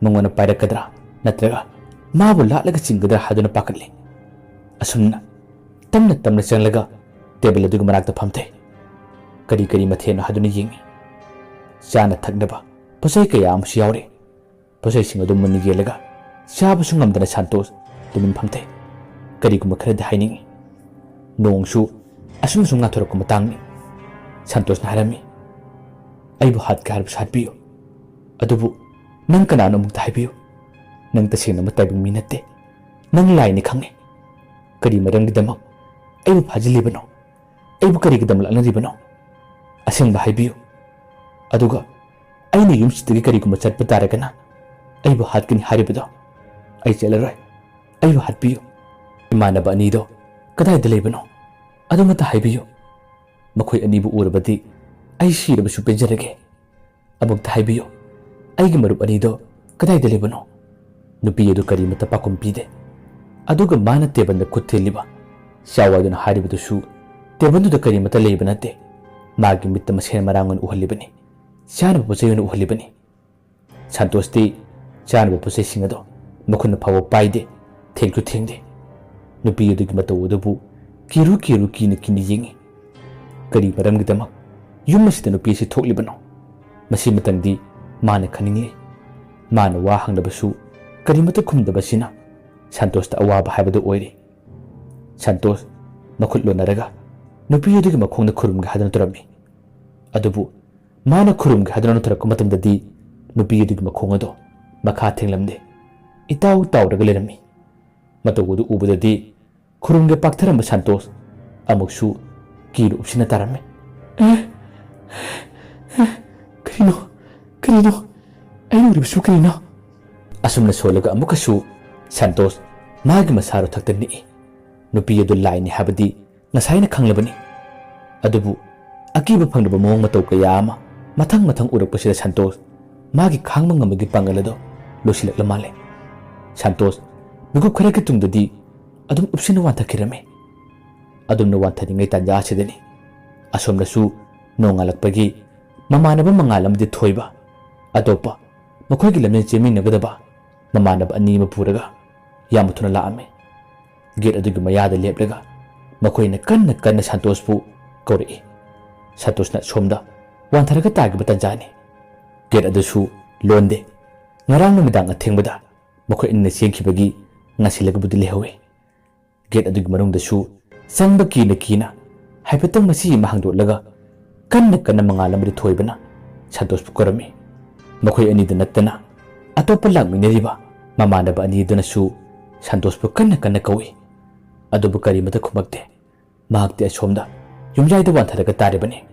ꯃꯉꯣꯟꯗ ꯄꯥꯏꯔꯛꯀꯗ꯭ꯔꯥ? ꯅꯠꯇ꯭ꯔꯒ ꯃꯥꯕꯨ ꯂꯥꯠꯂꯒ ꯆꯤꯡꯒꯗ꯭ꯔꯥ ꯍꯥꯏꯗꯨꯅ ꯄꯥꯈꯠꯂꯤ꯫ ꯑꯁꯨꯝꯅ ꯇꯞꯅ ꯇꯞꯅ ꯆꯪꯂꯒ ꯇꯦꯕꯜ ꯑꯗꯨꯒꯤ ꯃꯅꯥꯛꯇ ꯐꯝꯊꯩ꯫ ꯀꯔꯤ ꯀꯔꯤ ꯃꯊꯦꯜꯅꯣ ꯍꯥꯏꯗꯨꯅ ꯌꯦꯡꯉꯤ꯫ ꯆꯥꯅ ꯊꯛꯅꯕ ꯄꯣꯠꯆꯩ ꯀꯌꯥ ꯑꯃꯁꯨ ꯌꯥꯎꯔꯤ꯫ ꯄꯣꯠꯆꯩꯁꯤꯡ ꯑꯗꯨ ꯃꯨꯟꯅ ꯌꯦꯡꯂꯒ ꯆꯥꯕꯁꯨ ꯉꯝꯗꯅ ꯁꯟꯇꯣꯁ ꯇꯨꯃꯤꯟ ꯐꯝꯊꯩ꯫ ꯀꯔꯤꯒꯨꯝꯕ ꯈꯔꯗꯤ ꯍꯥꯏꯅꯤꯡꯏ꯫ ꯅꯣꯡꯁꯨ ꯑꯁꯨꯝ ꯑꯁꯨꯝ ꯉꯥꯟꯊꯣꯔꯛꯄ ꯃꯇꯥꯡꯅꯤ꯫ ꯁꯟꯇꯣꯁꯅ ꯍꯥꯏꯔꯝꯃꯤ, "ꯑꯩꯕꯨ ꯍꯥꯠꯀꯦ ꯍꯥꯏꯔꯕꯁꯨ ꯍꯥꯠꯄꯤꯌꯨ꯫ ꯑꯗꯨꯕꯨ ꯅꯪ ꯀꯅꯥꯅꯣ ꯑꯃꯨꯛꯇ ꯍꯥꯏꯕꯤꯌꯨ꯫ ꯅꯪ ꯇꯁꯦꯡꯅꯃꯛ ꯇꯥꯏꯕꯪ ꯃꯤ ꯅꯠꯇꯦ꯫ ꯅꯪ ꯂꯥꯏꯅꯤ ꯈꯪꯉꯤ꯫ ꯀꯔꯤ ꯃꯔꯝꯒꯤꯗꯃꯛ ꯑꯩꯕꯨ ꯐꯥꯖꯤꯜꯂꯤꯕꯅꯣ? ꯑꯩꯕꯨ ꯀꯔꯤꯒꯤꯗꯃꯛ ꯂꯥꯛꯅꯔꯤꯕꯅꯣ? ꯑꯁꯦꯡꯕ ꯍꯥꯏꯕꯤꯌꯨ꯫ ꯑꯗꯨꯒ ꯑꯩꯅ ꯌꯨꯝꯁꯤꯗꯒꯤ ꯀꯔꯤꯒꯨꯝꯕ ꯆꯠꯄ ꯇꯥꯔꯒꯅ ꯑꯩꯕꯨ ꯍꯥꯠꯀꯅꯤ ꯍꯥꯏꯔꯤꯕꯗꯣ ꯑꯩ ꯆꯠꯂꯔꯣꯏ꯫ ꯑꯩꯕꯨ ꯍꯥꯠꯄꯤꯌꯨ꯫ ꯏꯃꯥꯟꯅꯕ ꯑꯅꯤꯗꯣ ꯀꯗꯥꯏꯗ ꯂꯩꯕꯅꯣ? ꯑꯗꯨꯃꯇ ꯍꯥꯏꯕꯤꯌꯨ꯫ ꯃꯈꯣꯏ ꯑꯅꯤꯕꯨ ꯎꯔꯕꯗꯤ ꯑꯩ ꯁꯤꯔꯕꯁꯨ ꯄꯦꯟꯖꯔꯒꯦ꯫ ꯑꯃꯨꯛꯇ ꯍꯥꯏꯕꯤꯌꯨ, ꯑꯩꯒꯤ ꯃꯔꯨꯞ ꯑꯅꯤꯗꯣ ꯀꯗꯥꯏꯗ ꯂꯩꯕꯅꯣ?" ꯅꯨꯄꯤ ꯑꯗꯨ ꯀꯔꯤꯃꯠꯇ ꯄꯥꯎꯈꯨꯝ ꯄꯤꯗꯦ꯫ ꯑꯗꯨꯒ ꯃꯥꯅ ꯇꯦꯕꯜꯗ ꯈꯨꯠ ꯊꯤꯜꯂꯤꯕ, ꯆꯥꯎ ꯍꯥꯏꯗꯨꯅ ꯍꯥꯏꯔꯤꯕꯗꯨꯁꯨ ꯇꯦꯕꯜꯗꯨꯗ ꯀꯔꯤꯃꯠꯇ ꯂꯩꯕ ꯅꯠꯇꯦ꯫ ꯃꯥꯒꯤ ꯃꯤꯠꯇ ꯃꯁꯦꯟ ꯃꯔꯥꯡ ꯑꯣꯏꯅ ꯎꯍꯜꯂꯤꯕꯅꯤ꯫ ꯆꯥꯅꯕ ꯄꯣꯠ ꯆꯩ ꯑꯣꯏꯅ ꯎꯍꯜꯂꯤꯕꯅꯤ꯫ ꯁꯟꯇꯣꯁꯇꯤ ꯆꯥꯅꯕ ꯄꯣꯠ ꯆꯩꯁꯤꯡ ꯑꯗꯣ ꯃꯈꯨꯠꯅ ꯐꯥꯎꯕ ꯄꯥꯏꯗꯦ, ꯊꯦꯡꯁꯨ ꯊꯦꯡꯗꯦ꯫ ꯅꯨꯄꯤ ꯑꯗꯨꯒꯤ ꯃꯇꯧ ꯑꯗꯨꯕꯨ ꯀꯤꯔꯨ ꯀꯤꯔꯨ ꯀꯤꯅ ꯀꯤꯅ ꯌꯦꯡꯏ꯫ ꯀꯔꯤ ꯃꯔꯝꯒꯤꯗꯃꯛ ꯌꯨꯝ ꯑꯁꯤꯗ ꯅꯨꯄꯤ ꯑꯁꯤ ꯊꯣꯛꯂꯤꯕꯅꯣ? ꯃꯁꯤꯃꯇꯪꯗꯤ ꯃꯥꯅ ꯈꯟꯅꯤꯡꯂꯤ꯫ ꯃꯥꯅ ꯋꯥ ꯍꯪꯂꯕꯁꯨ ꯀꯔꯤꯃꯠꯇ ꯈꯨꯝꯗꯕꯁꯤꯅ ꯁꯟꯇꯣꯁꯇ ꯑꯋꯥꯕ ꯍꯥꯏꯕꯗꯨ ꯑꯣꯏꯔꯦ꯫ ꯁꯟꯇꯣꯁ ꯃꯈꯨꯠ ꯂꯣꯟꯅꯔꯒ ꯅꯨꯄꯤ ꯑꯗꯨꯒꯤ ꯃꯈꯣꯡꯗ ꯈꯨꯔꯨꯝꯒꯦ ꯍꯥꯏꯗꯨꯅ ꯇꯧꯔꯝꯃꯤ꯫ ꯑꯗꯨꯕꯨ ꯃꯥꯅ ꯈꯨꯔꯨꯝꯒꯦ ꯍꯥꯏꯗꯨꯅ ꯅꯣꯟꯊꯔꯛꯄ ꯃꯇꯝꯗꯗꯤ ꯅꯨꯄꯤ ꯑꯗꯨꯒꯤ ꯃꯈꯣꯡ ꯑꯗꯣ ꯃꯈꯥ ꯊꯦꯡꯂꯝꯗꯦ꯫ ꯏꯇꯥꯎ ꯇꯥꯎꯔꯒ ꯂꯩꯔꯝꯃꯤ꯫ ꯃꯇꯧ ꯑꯗꯨ ꯎꯕꯗꯗꯤ ꯈꯨꯔꯨꯝꯒꯦ ꯄꯥꯛꯊꯔꯝꯕ ꯁꯟꯇꯣꯁ ꯑꯃꯨꯛꯁꯨ ꯀꯤꯔꯨꯞꯁꯤꯅ ꯇꯥꯔꯝꯃꯤ꯫ "ꯑꯦ? ꯑꯦ? ꯀꯔꯤꯅꯣ? ꯀꯔꯤꯅꯣ? ꯑꯩ ꯎꯔꯤꯕꯁꯨ ꯀꯔꯤꯅꯣ?" ꯑꯁꯨꯝꯅ ꯁꯣꯜꯂꯒ ꯑꯃꯨꯛꯀꯁꯨ ꯁꯟꯇꯣꯁ ꯃꯥꯒꯤ ꯃꯁꯥꯔꯣ ꯊꯛꯇ ꯅꯤꯛꯏ꯫ ꯅꯨꯄꯤ ꯑꯗꯨ ꯂꯥꯏꯅꯤ ꯍꯥꯏꯕꯗꯤ ꯉꯁꯥꯏꯅ ꯈꯪꯂꯕꯅꯤ꯫ ꯑꯗꯨꯕꯨ ꯑꯀꯤꯕ ꯐꯪꯗꯕ ꯃꯑꯣꯡ ꯃꯇꯧ ꯀꯌꯥ ꯑꯃ ꯃꯊꯪ ꯃꯊꯪ ꯎꯔꯛꯄꯁꯤꯗ ꯁꯟꯇꯣꯁ ꯃꯥꯒꯤ ꯈꯥꯡꯕ ꯉꯝꯕꯒꯤ ꯄꯥꯡꯒꯜ ꯑꯗꯣ ꯂꯣꯏꯁꯤꯜꯂꯛꯂ ꯃꯥꯜꯂꯦ꯫ ꯁꯟꯇꯣꯁ ꯃꯤꯀꯨꯞ ꯈꯔꯒꯤ ꯇꯨꯡꯗꯗꯤ ꯑꯗꯨꯝ ꯎꯞꯁꯤꯟꯅ ꯋꯥꯟꯊꯈꯤꯔꯝꯃꯤ꯫ ꯑꯗꯨꯝꯅ ꯋꯥꯟꯊꯔꯤꯉꯩ ꯇꯥꯟꯖꯥ ꯑꯁꯤꯗꯅꯤ ꯑꯁꯣꯝꯗꯁꯨ ꯅꯣꯡꯉꯥꯜꯂꯛꯄꯒꯤ ꯃꯃꯥꯟꯅꯕ ꯃꯉꯥꯜ ꯑꯃꯗꯤ ꯊꯣꯏꯕ, ꯑꯇꯣꯞꯄ ꯃꯈꯣꯏꯒꯤ ꯂꯝꯖꯦꯟ ꯆꯦꯟꯃꯤꯟꯅꯒꯗꯕ ꯃꯃꯥꯟꯅꯕ ꯑꯅꯤ ꯑꯃ ꯄꯨꯔꯒ ꯌꯥꯝꯅ ꯊꯨꯅ ꯂꯥꯛꯑꯝꯃꯤ꯫ ꯒꯦꯠ ꯑꯗꯨꯒꯤ ꯃꯌꯥꯗ ꯂꯦꯞꯂꯒ ꯃꯈꯣꯏꯅ ꯀꯟꯅ ꯀꯟꯅ ꯁꯟꯇꯣꯁꯄꯨ ꯀꯧꯔꯛꯏ꯫ ꯁꯟꯇꯣꯁꯅ ꯁꯣꯝꯗ ꯋꯥꯟꯊꯔꯒ ꯇꯥꯈꯤꯕ ꯇꯥꯟꯖꯥꯅꯤ꯫ ꯒꯦꯠ ꯑꯗꯨꯁꯨ ꯂꯣꯟꯗꯦ꯫ ꯉꯔꯥꯡ ꯅꯨꯃꯤꯗꯥꯡ ꯑꯊꯦꯡꯕꯗ ꯃꯈꯣꯏ ꯑꯅꯤꯅ ꯆꯦꯟꯈꯤꯕꯒꯤ ꯉꯁꯤꯜꯂꯒꯕꯨꯗꯤ ꯂꯩꯍꯧꯏ꯫ ꯒꯦꯠ ꯑꯗꯨꯒꯤ ꯃꯅꯨꯡꯗꯁꯨ ꯆꯪꯕ ꯀꯤꯅ ꯀꯤꯅ ꯍꯥꯏꯐꯦꯠꯇꯪ ꯃꯁꯤ ꯑꯃ ꯍꯥꯡꯗꯣꯛꯂꯒ ꯀꯟꯅ ꯀꯟꯅ ꯃꯉꯥꯜ ꯑꯃꯗꯤ ꯊꯣꯏꯕꯅ ꯁꯟꯇꯣꯁꯄꯨ ꯀꯧꯔꯝꯃꯤ꯫ ꯃꯈꯣꯏ ꯑꯅꯤꯗ ꯅꯠꯇꯅ ꯑꯇꯣꯞꯄ ꯂꯥꯛꯃꯤꯟꯅꯔꯤꯕ ꯃꯃꯥꯟꯅꯕ ꯑꯅꯤꯗꯨꯅꯁꯨ ꯁꯟꯇꯣꯁꯄꯨ ꯀꯟꯅ ꯀꯟꯅ ꯀꯧꯏ꯫ ꯑꯗꯨꯕꯨ ꯀꯔꯤꯃꯇ ꯈꯨꯝꯃꯛꯇꯦ꯫ ꯃꯍꯥꯛꯇꯤ ꯑꯁꯣꯝꯗ ꯌꯨꯝꯌꯥꯏꯗ ꯋꯥꯟꯊꯔꯒ ꯇꯥꯔꯤꯕꯅꯤ꯫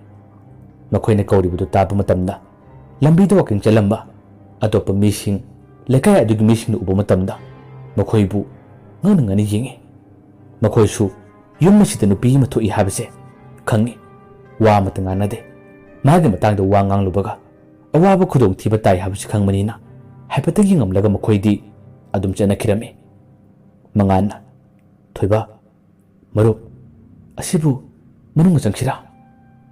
ꯃꯈꯣꯏꯅ ꯀꯧꯔꯤꯕꯗꯨ ꯇꯥꯕ ꯃꯇꯝꯗ ꯂꯝꯕꯤꯗ ꯋꯥꯀꯤꯡ ꯆꯠꯂꯝꯕ ꯑꯇꯣꯞꯄ ꯃꯤꯁꯤꯡ, ꯂꯩꯀꯥꯏ ꯑꯗꯨꯒꯤ ꯃꯤꯁꯤꯡꯅ ꯎꯕ ꯃꯇꯝꯗ ꯃꯈꯣꯏꯕꯨ ꯉꯛꯅ ꯉꯛꯅ ꯌꯦꯡꯏ꯫ ꯃꯈꯣꯏꯁꯨ ꯌꯨꯝ ꯑꯁꯤꯗ ꯅꯨꯄꯤ ꯑꯃ ꯊꯣꯛꯏ ꯍꯥꯏꯕꯁꯦ ꯈꯪꯏ꯫ ꯋꯥ ꯑꯃꯠꯇ ꯉꯥꯡꯅꯗꯦ꯫ ꯃꯥꯒꯤ ꯃꯇꯥꯡꯗ ꯋꯥ ꯉꯥꯡꯂꯨꯕꯒ ꯑꯋꯥꯕ ꯈꯨꯗꯣꯡꯊꯤꯕ ꯇꯥꯏ ꯍꯥꯏꯕꯁꯤ ꯈꯪꯕꯅꯤꯅ ꯍꯥꯏꯐꯦꯠꯇꯪ ꯌꯦꯡꯉꯝꯂꯒ ꯃꯈꯣꯏꯗꯤ ꯑꯗꯨꯝ ꯆꯠꯅꯈꯤꯔꯝꯃꯤ꯫ ꯃꯉꯥꯜꯅ, "ꯊꯣꯏꯕ, ꯃꯔꯨꯞ, ꯑꯁꯤꯕꯨ ꯃꯅꯨꯡꯗ ꯆꯪꯁꯤꯔꯥ?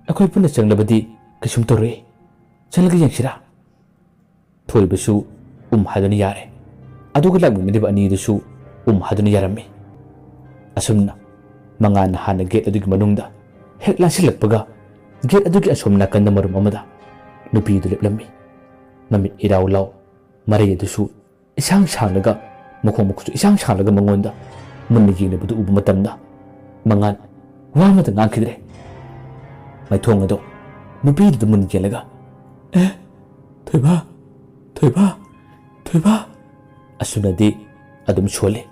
ꯑꯩꯈꯣꯏ ꯄꯨꯟꯅ ꯆꯪꯂꯕꯗꯤ ꯀꯩꯁꯨꯝ ꯇꯧꯔꯣꯏ꯫ ꯆꯪꯂꯒ ꯌꯦꯡꯁꯤꯔꯥ?" ꯊꯣꯏꯕꯁꯨ ꯎꯝ ꯍꯥꯏꯗꯨꯅ ꯌꯥꯔꯦ꯫ ꯑꯗꯨꯒ ꯂꯥꯛꯃꯤꯟꯅꯔꯤꯕ ꯑꯅꯤꯗꯨꯁꯨ ꯎꯝ ꯍꯥꯏꯗꯨꯅ ꯌꯥꯔꯝꯃꯤ꯫ ꯑꯁꯨꯝꯅ ꯃꯉꯥꯜꯅ ꯍꯥꯟꯅ ꯒꯦꯠ ꯑꯗꯨꯒꯤ ꯃꯅꯨꯡꯗ ꯍꯦꯛ ꯂꯥꯟꯁꯤꯜꯂꯛꯄꯒ ꯒꯦꯠ ꯑꯗꯨꯒꯤ ꯑꯁꯣꯝ ꯅꯥꯀꯟꯗ ꯃꯔꯨꯝ ꯑꯃꯗ ꯅꯨꯄꯤꯗꯨ ꯂꯦꯞꯂꯝꯃꯤ꯫ ꯃꯃꯤꯠ ꯏꯔꯥꯎ ꯂꯥꯎ, ꯃꯔꯩ ꯑꯗꯨꯁꯨ ꯏꯁꯥꯡ ꯁꯥꯡꯂꯒ, ꯃꯈꯣꯡ ꯃꯈꯨꯠꯁꯨ ꯏꯁꯥꯡ ꯁꯥꯡꯂꯒ ꯃꯉꯣꯟꯗ ꯃꯨꯟꯅ ꯌꯦꯡꯂꯤꯕꯗꯨ ꯎꯕ ꯃꯇꯝꯗ ꯃꯉꯥꯜ ꯋꯥ ꯑꯃꯇ ꯉꯥꯡꯈꯤꯗ꯭ꯔꯦ꯫ ꯃꯥꯏꯊꯣꯡ ꯑꯗꯣ ꯅꯨꯄꯤꯗꯨꯗ ꯃꯨꯟꯅ ꯌꯦꯡꯂꯒ, "ꯑꯦ, ꯊꯣꯏꯕ, ꯊꯣꯏꯕ, ꯊꯣꯏꯕ!" ꯑꯁꯨꯝꯅꯗꯤ ꯑꯗꯨꯝ ꯁꯣꯜꯂꯤ꯫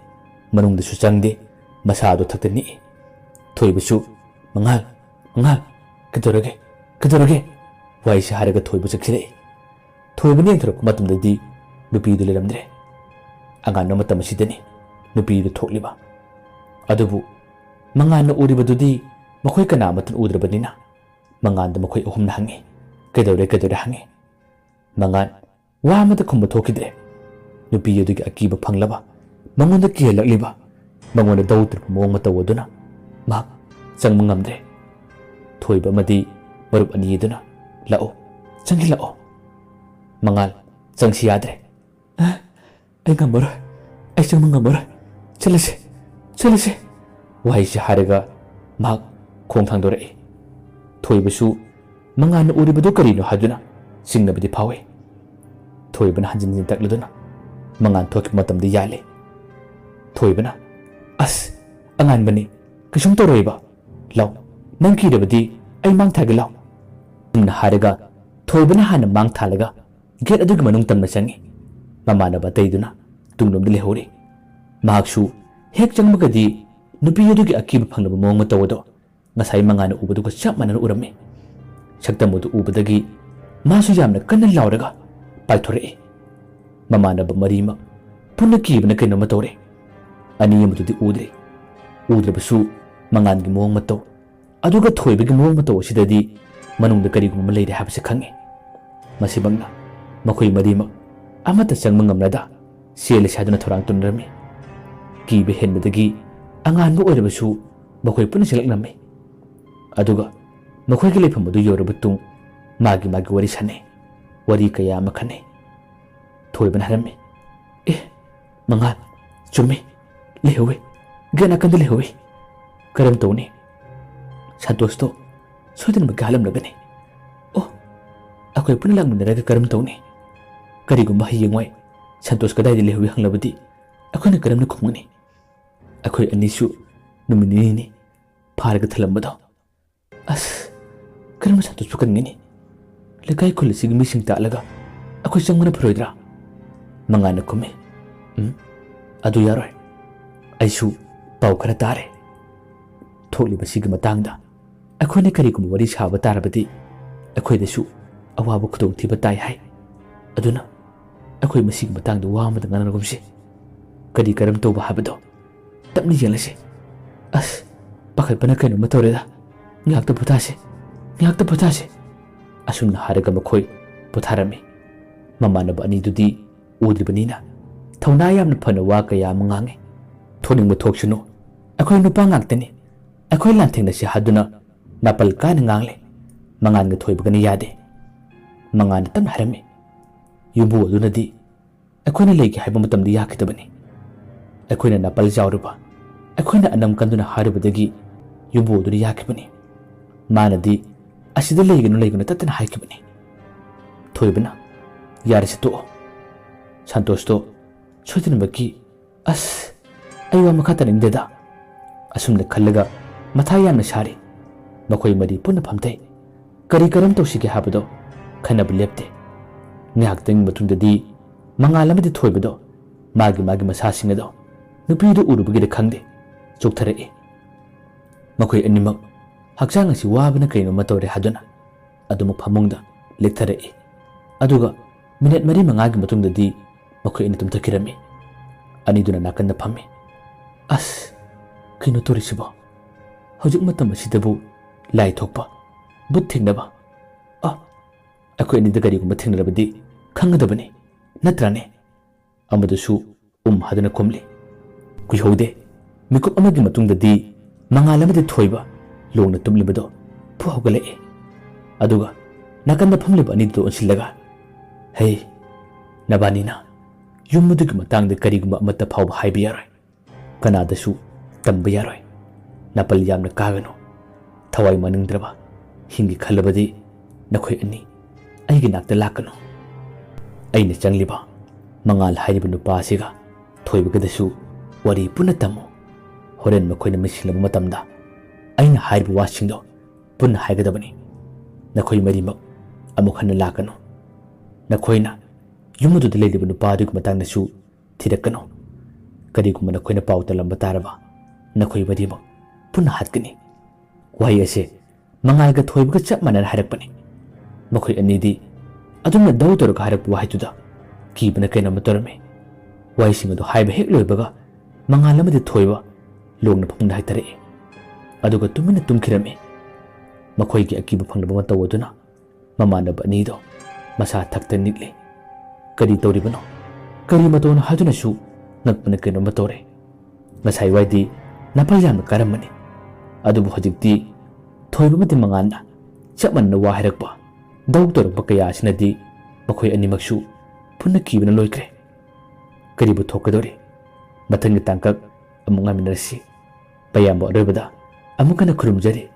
ꯃꯅꯨꯡꯗꯁꯨ ꯆꯪꯗꯦ꯫ ꯃꯁꯥꯗꯣ ꯊꯛꯇ ꯅꯤꯛꯏ꯫ ꯊꯣꯏꯕꯁꯨ, "ꯃꯉꯥꯜ, ꯃꯉꯥꯜ, ꯀꯩꯗꯧꯔꯒꯦ? ꯀꯩꯗꯧꯔꯒꯦ?" ꯋꯥꯍꯩꯁꯤ ꯍꯥꯏꯔꯒ ꯊꯣꯏꯕ ꯆꯪꯁꯤꯜꯂꯛꯏ꯫ ꯊꯣꯏꯕꯅ ꯌꯦꯡꯊꯣꯔꯛꯄ ꯃꯇꯝꯗꯗꯤ ꯅꯨꯄꯤꯗꯨ ꯂꯩꯔꯝꯗ꯭ꯔꯦ꯫ ꯑꯉꯥꯟꯕ ꯃꯇꯝ ꯑꯁꯤꯗꯅꯤ ꯅꯨꯄꯤꯗꯨ ꯊꯣꯛꯂꯤꯕ꯫ ꯑꯗꯨꯕꯨ ꯃꯉꯥꯟꯅ ꯎꯔꯤꯕꯗꯨꯗꯤ ꯃꯈꯣꯏ ꯀꯅꯥ ꯑꯃꯠꯇꯅ ꯎꯗ꯭ꯔꯕꯅꯤꯅ ꯃꯉꯥꯟꯗ ꯃꯈꯣꯏ ꯑꯍꯨꯝꯅ ꯍꯪꯉꯤ, "ꯀꯩꯗꯧꯔꯦ, ꯀꯩꯗꯧꯔꯦ?" ꯍꯪꯉꯤ꯫ ꯃꯉꯥꯟ ꯋꯥ ꯑꯃꯠꯇ ꯈꯨꯝꯕ ꯊꯣꯛꯈꯤꯗ꯭ꯔꯦ꯫ ꯅꯨꯄꯤ ꯑꯗꯨꯒꯤ ꯑꯀꯤꯕ ꯐꯪꯂꯕ, ꯃꯉꯣꯟꯗ ꯀꯤꯍꯜꯂꯛꯂꯤꯕ, ꯃꯉꯣꯟꯗ ꯗꯧ ꯇꯧꯔꯛꯄ ꯃꯑꯣꯡ ꯃꯇꯧ ꯑꯗꯨꯅ ꯃꯍꯥꯛ ꯆꯪꯕ ꯉꯝꯗ꯭ꯔꯦ꯫ ꯊꯣꯏꯕ ꯑꯃꯗꯤ ꯃꯔꯨꯞ ꯑꯅꯤ ꯑꯗꯨꯅ, "ꯂꯥꯛꯑꯣ, ꯆꯪꯁꯤꯜꯂꯛꯑꯣ꯫ ꯃꯉꯥꯜ, ꯆꯪꯁꯤ ꯌꯥꯗ꯭ꯔꯦ꯫ ꯑ, ꯑꯩ ꯉꯝꯃꯔꯣꯏ꯫ ꯑꯩ ꯆꯪꯕ ꯉꯝꯃꯔꯣꯏ꯫ ꯆꯠꯂꯁꯦ, ꯆꯠꯂꯁꯦ꯫" ꯋꯥꯍꯩꯁꯤ ꯍꯥꯏꯔꯒ ꯃꯍꯥꯛ ꯈꯣꯡ ꯊꯥꯡꯗꯣꯔꯛꯏ꯫ ꯊꯣꯏꯕꯁꯨ ꯃꯉꯥꯟꯅ ꯎꯔꯤꯕꯗꯨ ꯀꯔꯤꯅꯣ ꯍꯥꯏꯗꯨꯅ ꯆꯤꯡꯅꯕꯗꯤ ꯐꯥꯎꯏ꯫ ꯊꯣꯏꯕꯅ ꯍꯟꯖꯤꯟ ꯍꯟꯖꯤꯟ ꯇꯛꯂꯗꯨꯅ ꯃꯉꯥꯟ ꯊꯣꯛꯈꯤꯕ ꯃꯇꯝꯗ ꯌꯥꯜꯂꯤ꯫ ꯊꯣꯏꯕꯅ, "ꯑꯁ, ꯑꯉꯥꯟꯕꯅꯤ, ꯀꯩꯁꯨꯝ ꯇꯧꯔꯣꯏꯕ꯫ ꯂꯥꯎ, ꯅꯪ ꯀꯤꯔꯕꯗꯤ ꯑꯩ ꯃꯥꯡ ꯊꯥꯒꯦ ꯂꯥꯎ꯫" ꯑꯁꯨꯝꯅ ꯍꯥꯏꯔꯒ ꯊꯣꯏꯕꯅ ꯍꯥꯟꯅ ꯃꯥꯡ ꯊꯥꯜꯂꯒ ꯒꯦꯠ ꯑꯗꯨꯒꯤ ꯃꯅꯨꯡ ꯇꯝꯅ ꯆꯪꯉꯤ꯫ ꯃꯃꯥꯟꯅꯕ ꯑꯇꯩꯗꯨꯅ ꯇꯨꯡꯂꯣꯝꯗ ꯂꯩꯍꯧꯔꯤ꯫ ꯃꯍꯥꯛꯁꯨ ꯍꯦꯛ ꯆꯪꯕꯒꯗꯤ ꯅꯨꯄꯤ ꯑꯗꯨꯒꯤ ꯑꯀꯤꯕ ꯐꯪꯂꯕ ꯃꯑꯣꯡ ꯃꯇꯧ ꯑꯗꯣ ꯉꯁꯥꯏ ꯃꯉꯥꯟꯅ ꯎꯕꯗꯨꯒ ꯆꯞ ꯃꯥꯟꯅꯅ ꯎꯔꯝꯃꯤ꯫ ꯁꯛꯇꯝ ꯑꯗꯨ ꯎꯕꯗꯒꯤ ꯃꯥꯁꯨ ꯌꯥꯝꯅ ꯀꯟꯅ ꯂꯥꯎꯔꯒ ꯄꯥꯏꯊꯣꯔꯛꯏ꯫ ꯃꯃꯥꯟꯅꯕ ꯃꯔꯤꯃꯛ ꯄꯨꯟꯅ ꯀꯤꯕꯅ ꯀꯩꯅꯣꯝꯃ ꯇꯧꯔꯦ꯫ ꯑꯅꯤ ꯑꯃꯗꯨꯗꯤ ꯎꯗ꯭ꯔꯦ꯫ ꯎꯗ꯭ꯔꯕꯁꯨ ꯃꯉꯥꯟꯒꯤ ꯃꯑꯣꯡ ꯃꯇꯧ ꯑꯗꯨꯒ ꯊꯣꯏꯕꯒꯤ ꯃꯑꯣꯡ ꯃꯇꯧ ꯑꯁꯤꯗꯗꯤ ꯃꯅꯨꯡꯗ ꯀꯔꯤꯒꯨꯝꯕ ꯑꯃ ꯂꯩꯔꯦ ꯍꯥꯏꯕꯁꯤ ꯈꯪꯉꯤ꯫ ꯃꯁꯤꯃꯛꯅ ꯃꯈꯣꯏ ꯃꯔꯤꯃꯛ ꯑꯃꯠꯇ ꯆꯪꯕ ꯉꯝꯅꯗ ꯆꯦꯜꯂꯁꯤ ꯍꯥꯏꯗꯨꯅ ꯊꯧꯔꯥꯡ ꯇꯧꯅꯔꯝꯃꯤ꯫ ꯀꯤꯕ ꯍꯦꯟꯕꯗꯒꯤ ꯑꯉꯥꯟꯕ ꯑꯣꯏꯔꯕꯁꯨ ꯃꯈꯣꯏ ꯄꯨꯟꯅ ꯆꯦꯜꯂꯛꯂꯝꯃꯤ꯫ ꯑꯗꯨꯒ ꯃꯈꯣꯏꯒꯤ ꯂꯩꯐꯝ ꯑꯗꯨ ꯌꯧꯔꯕ ꯇꯨꯡ ꯃꯥꯒꯤ ꯃꯥꯒꯤ ꯋꯥꯔꯤ ꯁꯥꯟꯅꯩ꯫ ꯋꯥꯔꯤ ꯀꯌꯥ ꯑꯃ ꯈꯟꯅꯩ꯫ ꯊꯣꯏꯕꯅ ꯍꯥꯏꯔꯝꯃꯤ, "ꯑꯦ, ꯃꯉꯥꯜ, ꯆꯨꯝꯃꯤ, ꯂꯩꯍꯧꯋꯤ, ꯒꯦꯠ ꯅꯥꯀꯟꯗ ꯂꯩꯍꯧꯋꯤ꯫ ꯀꯔꯝ ꯇꯧꯅꯤ? ꯁꯟꯇꯣꯁꯇꯣ ꯁꯣꯏꯗꯅꯃꯛꯀꯤ ꯍꯥꯠꯂꯝꯂꯒꯅꯤ꯫ ꯑꯣ, ꯑꯩꯈꯣꯏ ꯄꯨꯟꯅ ꯂꯥꯛꯃꯤꯟꯅꯔꯒ ꯀꯔꯝ ꯇꯧꯅꯤ? ꯀꯔꯤꯒꯨꯝꯕ ꯍꯌꯦꯡꯋꯥꯏ ꯁꯟꯇꯣꯁ ꯀꯗꯥꯏꯗ ꯂꯩꯍꯧꯋꯤ ꯍꯪꯂꯕꯗꯤ ꯑꯩꯈꯣꯏꯅ ꯀꯔꯝꯅ ꯈꯨꯝꯒꯅꯤ? ꯑꯩꯈꯣꯏ ꯑꯅꯤꯁꯨ ꯅꯨꯃꯤꯠ ꯅꯤꯅꯤꯅꯤ ꯐꯥꯔꯒ ꯊꯜꯂꯝꯕꯗꯣ꯫ ꯑꯁ, ꯀꯔꯝꯅ ꯁꯟꯇꯣꯁꯄꯨ ꯀꯟꯒꯅꯤ? ꯂꯩꯀꯥꯏ ꯈꯨꯜ ꯑꯁꯤꯒꯤ ꯃꯤꯁꯤꯡ ꯇꯥꯛꯂꯒ ꯑꯩꯈꯣꯏ ꯆꯪꯕꯅ ꯐꯔꯣꯏꯗ꯭ꯔꯥ?" ꯃꯉꯥꯟꯅ ꯈꯨꯝꯃꯤ, "ꯎꯝ, ꯑꯗꯨ ꯌꯥꯔꯣꯏ꯫ ꯑꯩꯁꯨ ꯄꯥꯎ ꯈꯔ ꯇꯥꯔꯦ꯫ ꯊꯣꯛꯂꯤꯕꯁꯤꯒꯤ ꯃꯇꯥꯡꯗ ꯑꯩꯈꯣꯏꯅ ꯀꯔꯤꯒꯨꯝꯕ ꯋꯥꯔꯤ ꯁꯥꯕ ꯇꯥꯔꯕꯗꯤ ꯑꯩꯈꯣꯏꯗꯁꯨ ꯑꯋꯥꯕ ꯈꯨꯗꯣꯡꯊꯤꯕ ꯇꯥꯏ ꯍꯥꯏ꯫ ꯑꯗꯨꯅ ꯑꯩꯈꯣꯏ ꯃꯁꯤꯒꯤ ꯃꯇꯥꯡꯗ ꯋꯥ ꯑꯃꯗ ꯉꯥꯡꯅꯔꯒꯨꯝꯁꯤ꯫ ꯀꯔꯤ ꯀꯔꯝ ꯇꯧꯕ ꯍꯥꯏꯕꯗꯣ ꯇꯞꯅ ꯌꯦꯡꯂꯁꯤ꯫" "ꯑꯁ, "ꯄꯥꯈꯠꯄꯅ ꯀꯩꯅꯣꯝꯃ ꯇꯧꯔꯦꯗ꯫ ꯉꯥꯏꯍꯥꯛꯇ ꯄꯣꯊꯥꯁꯤ, ꯉꯥꯏꯍꯥꯛꯇ ꯄꯣꯊꯥꯁꯤ"꯫ ꯑꯁꯨꯝꯅ ꯍꯥꯏꯔꯒ ꯃꯈꯣꯏ ꯄꯣꯊꯥꯔꯝꯃꯤ꯫ ꯃꯃꯥꯟꯅꯕ ꯑꯅꯤꯗꯨꯗꯤ ꯎꯗ꯭ꯔꯤꯕꯅꯤꯅ ꯊꯧꯅꯥ ꯌꯥꯝꯅ ꯐꯅ ꯋꯥ ꯀꯌꯥ ꯑꯃ ꯉꯥꯡꯉꯤ꯫ "ꯊꯣꯛꯅꯤꯡꯕ ꯊꯣꯛꯁꯅꯨ, ꯑꯩꯈꯣꯏ ꯅꯨꯄꯥ ꯉꯥꯛꯇꯅꯤ, ꯑꯩꯈꯣꯏ ꯂꯥꯟꯊꯦꯡꯅꯁꯤ" ꯍꯥꯏꯗꯨꯅ ꯅꯥꯄꯜ ꯀꯥꯏꯅ ꯉꯥꯡꯂꯦ꯫ ꯃꯉꯥꯜꯒ ꯊꯣꯏꯕꯒꯅ ꯌꯥꯗꯦ꯫ ꯃꯉꯥꯜꯅ ꯇꯞꯅ ꯍꯥꯏꯔꯝꯃꯤ, "ꯌꯨꯝꯕꯨ ꯑꯗꯨꯅꯗꯤ ꯑꯩꯈꯣꯏꯅ ꯂꯩꯒꯦ ꯍꯥꯏꯕ ꯃꯇꯝꯗ ꯌꯥꯈꯤꯗꯕꯅꯤ꯫ ꯑꯩꯈꯣꯏꯅ ꯅꯥꯄꯜ ꯌꯥꯎꯔꯨꯕ, ꯑꯩꯈꯣꯏꯅ ꯑꯅꯝ ꯀꯟꯗꯨꯅ ꯍꯥꯏꯔꯨꯕꯗꯒꯤ ꯌꯨꯝꯕꯨ ꯑꯗꯨꯅ ꯌꯥꯈꯤꯕꯅꯤ꯫ ꯃꯥꯅꯗꯤ ꯑꯁꯤꯗ ꯂꯩꯒꯅꯨ, ꯂꯩꯒꯅꯨ ꯇꯠꯇꯅ ꯍꯥꯏꯈꯤꯕꯅꯤ"꯫ ꯊꯣꯏꯕꯅ, "ꯌꯥꯔꯦꯁꯦ, ꯇꯣꯛꯑꯣ꯫ ꯁꯟꯇꯣꯁꯇꯣ ꯁꯣꯏꯗꯅꯃꯛꯀꯤ, ꯑꯁ, ꯑꯩ ꯋꯥ ꯃꯈꯥ ꯇꯥꯅꯤꯡꯗꯦꯗ"꯫ ꯑꯁꯨꯝꯅ ꯈꯜꯂꯒ ꯃꯊꯥ ꯌꯥꯝꯅ ꯁꯥꯔꯤ꯫ ꯃꯈꯣꯏ ꯃꯔꯤ ꯄꯨꯟꯅ ꯐꯝꯊꯩ꯫ ꯀꯔꯤ ꯀꯔꯝ ꯇꯧꯁꯤꯒꯦ ꯍꯥꯏꯕꯗꯣ ꯈꯟꯅꯕ ꯂꯦꯞꯇꯦ꯫ ꯉꯥꯏꯍꯥꯛꯇꯪꯒꯤ ꯃꯇꯨꯡꯗꯗꯤ ꯃꯉꯥꯜ ꯑꯃꯗꯤ ꯊꯣꯏꯕꯗꯣ ꯃꯥꯒꯤ ꯃꯥꯒꯤ ꯃꯁꯥꯁꯤꯡ ꯑꯗꯣ ꯅꯨꯄꯤꯗꯨ ꯎꯔꯨꯕꯒꯤꯔ ꯈꯪꯗꯦ, ꯆꯣꯛꯊꯔꯛꯏ꯫ ꯃꯈꯣꯏ ꯑꯅꯤꯃꯛ ꯍꯛꯆꯥꯡ ꯑꯁꯤ ꯋꯥꯕꯅ ꯀꯩꯅꯣꯝꯃ ꯇꯧꯔꯦ ꯍꯥꯏꯗꯨꯅ ꯑꯗꯨꯃꯛ ꯐꯃꯨꯡꯗ ꯂꯦꯛꯊꯔꯛꯏ꯫ ꯑꯗꯨꯒ ꯃꯤꯅꯠ ꯃꯔꯤ ꯃꯉꯥꯒꯤ ꯃꯇꯨꯡꯗꯗꯤ ꯃꯈꯣꯏ ꯑꯅꯤ ꯇꯨꯝꯊꯈꯤꯔꯝꯃꯤ꯫ ꯑꯅꯤꯗꯨꯅ ꯅꯥꯀꯟꯗ ꯐꯝꯃꯤ꯫ "ꯑꯁ, ꯀꯩꯅꯣ ꯇꯧꯔꯤꯁꯤꯕꯣ? ꯍꯧꯖꯤꯛ ꯃꯇꯝ ꯑꯁꯤꯗꯕꯨ ꯂꯥꯏ ꯊꯣꯛꯄ, ꯚꯨꯠ ꯊꯦꯡꯅꯕ? ꯑ, ꯑꯩꯈꯣꯏ ꯑꯅꯤꯗ ꯀꯔꯤꯒꯨꯝꯕ ꯊꯦꯡꯅꯔꯕꯗꯤ ꯈꯪꯒꯗꯕꯅꯤ, ꯅꯠꯇ꯭ꯔꯥꯅꯦ?" ꯑꯃꯗꯨꯁꯨ ꯎꯝ ꯍꯥꯏꯗꯨꯅ ꯈꯨꯝꯂꯤ꯫ ꯀꯨꯏꯍꯧꯗꯦ꯫ ꯃꯤꯀꯨꯞ ꯑꯃꯒꯤ ꯃꯇꯨꯡꯗꯗꯤ ꯃꯉꯥꯜ ꯑꯃꯗꯤ ꯊꯣꯏꯕ ꯂꯣꯡꯅ ꯇꯨꯝꯂꯤꯕꯗꯣ ꯐꯨ ꯍꯧꯒꯠꯂꯛꯏ꯫ ꯑꯗꯨꯒ ꯅꯥꯀꯟꯗ ꯐꯝꯂꯤꯕ ꯑꯅꯤꯗꯨꯗ ꯑꯣꯟꯁꯤꯜꯂꯒ, "ꯍꯩ, ꯅꯕꯥꯅꯤꯅ ꯌꯨꯝ ꯑꯗꯨꯒꯤ ꯃꯇꯥꯡꯗ ꯀꯔꯤꯒꯨꯝꯕ ꯑꯃꯠꯇ ꯐꯥꯎꯕ ꯍꯥꯏꯕ ꯌꯥꯔꯣꯏ꯫ ꯀꯅꯥꯗꯁꯨ ꯇꯝꯕ ꯌꯥꯔꯣꯏ꯫ ꯅꯥꯄꯜ ꯌꯥꯝꯅ ꯀꯥꯒꯅꯨ꯫ ꯊꯋꯥꯏ ꯃꯥꯡꯅꯤꯡꯗ꯭ꯔꯕ ꯍꯤꯡꯒꯦ ꯈꯜꯂꯕꯗꯤ ꯅꯈꯣꯏ ꯑꯅꯤ ꯑꯩꯒꯤ ꯅꯥꯛꯇ ꯂꯥꯛꯀꯅꯨ꯫ ꯑꯩꯅ ꯆꯪꯂꯤꯕ ꯃꯉꯥꯜ ꯍꯥꯏꯔꯤꯕ ꯅꯨꯄꯥ ꯑꯁꯤꯒ ꯊꯣꯏꯕꯒꯗꯁꯨ ꯋꯥꯔꯤ ꯄꯨꯟꯅ ꯇꯝꯃꯨ꯫ ꯍꯣꯔꯦꯟ ꯃꯈꯣꯏꯅ ꯃꯤꯁꯤꯡꯂꯕ ꯃꯇꯝꯗ ꯑꯩꯅ ꯍꯥꯏꯔꯤꯕ ꯋꯥꯁꯤꯡꯗꯣ ꯄꯨꯟꯅ ꯍꯥꯏꯒꯗꯕꯅꯤ꯫ ꯅꯈꯣꯏ ꯃꯔꯤꯃꯛ ꯑꯃꯨꯛ ꯍꯟꯅ ꯂꯥꯛꯀꯅꯨ꯫ ꯅꯈꯣꯏꯅ ꯌꯨꯝ ꯑꯗꯨꯗ ꯂꯩꯔꯤꯕ ꯅꯨꯄꯥ ꯑꯗꯨꯒꯤ ꯃꯇꯥꯡꯗꯁꯨ ꯊꯤꯔꯛꯀꯅꯨ꯫ ꯀꯔꯤꯒꯨꯝꯕ ꯅꯈꯣꯏꯅ ꯄꯥꯎ ꯇꯝꯂꯝꯕ ꯇꯥꯔꯕ, ꯅꯈꯣꯏ ꯃꯔꯤꯃꯛ ꯄꯨꯟꯅ ꯍꯥꯠꯀꯅꯤ"꯫ ꯋꯥꯍꯩ ꯑꯁꯦ ꯃꯉꯥꯜꯒ ꯊꯣꯏꯕꯒ ꯆꯞ ꯃꯥꯟꯅꯅ ꯍꯥꯏꯔꯛꯄꯅꯤ꯫ ꯃꯈꯣꯏ ꯑꯅꯤꯗꯤ ꯑꯗꯨꯝꯅ ꯗꯧ ꯇꯧꯔꯒ ꯍꯥꯏꯔꯛꯄ ꯋꯥꯍꯩꯗꯨꯗ ꯀꯤꯕꯅ ꯀꯩꯅꯣꯝꯃ ꯇꯧꯔꯝꯃꯤ꯫ ꯋꯥꯍꯩꯁꯤꯡ ꯑꯗꯨ ꯍꯥꯏꯕ ꯍꯦꯛ ꯂꯣꯏꯕꯒ ꯃꯉꯥꯜ ꯑꯃꯗꯤ ꯊꯣꯏꯕ ꯂꯣꯡꯅ ꯐꯃꯨꯡꯗ ꯍꯥꯏꯊꯔꯛꯏ꯫ ꯑꯗꯨꯒ ꯇꯨꯃꯤꯟꯅ ꯇꯨꯝꯈꯤꯔꯝꯃꯤ꯫ ꯃꯈꯣꯏꯒꯤ ꯑꯀꯤꯕ ꯐꯪꯂꯕ ꯃꯇꯧ ꯑꯗꯨꯅ ꯃꯃꯥꯟꯅꯕ ꯑꯅꯤꯗꯣ ꯃꯁꯥ ꯊꯛꯇ ꯅꯤꯛꯂꯤ꯫ "ꯀꯔꯤ ꯇꯧꯔꯤꯕꯅꯣ? ꯀꯔꯤ ꯃꯇꯧꯅꯣ?" ꯍꯥꯏꯗꯨꯅꯁꯨ ꯉꯛꯄꯅ ꯀꯩꯅꯣꯝꯃ ꯇꯧꯔꯦ꯫ ꯉꯁꯥꯏ ꯋꯥꯏꯗꯤ ꯅꯥꯄꯜ ꯌꯥꯝꯅ ꯀꯥꯔꯝꯕꯅꯤ, ꯑꯗꯨꯕꯨ ꯍꯧꯖꯤꯛꯇꯤ ꯊꯣꯏꯕ ꯑꯃꯗꯤ ꯃꯉꯥꯟꯅ ꯆꯞ ꯃꯥꯟꯅꯅ ꯋꯥ ꯍꯥꯏꯔꯛꯄ, ꯗꯧ ꯇꯧꯔꯛꯄ ꯀꯌꯥ ꯑꯁꯤꯅꯗꯤ ꯃꯈꯣꯏ ꯑꯅꯤꯃꯛꯁꯨ ꯄꯨꯟꯅ ꯀꯤꯕꯅ ꯂꯣꯏꯈ꯭ꯔꯦ꯫ ꯀꯔꯤꯕꯨ ꯊꯣꯛꯀꯗꯧꯔꯤ? ꯃꯊꯪꯒꯤ ꯇꯥꯡꯀꯛ ꯑꯃꯨꯛ ꯉꯥꯏꯃꯤꯟꯅꯔꯁꯤ꯫ ꯄꯌꯥꯝꯕ ꯑꯔꯣꯏꯕꯗ ꯑꯃꯨꯛ ꯍꯟꯅ ꯈꯨꯔꯨꯝꯖꯔꯤ꯫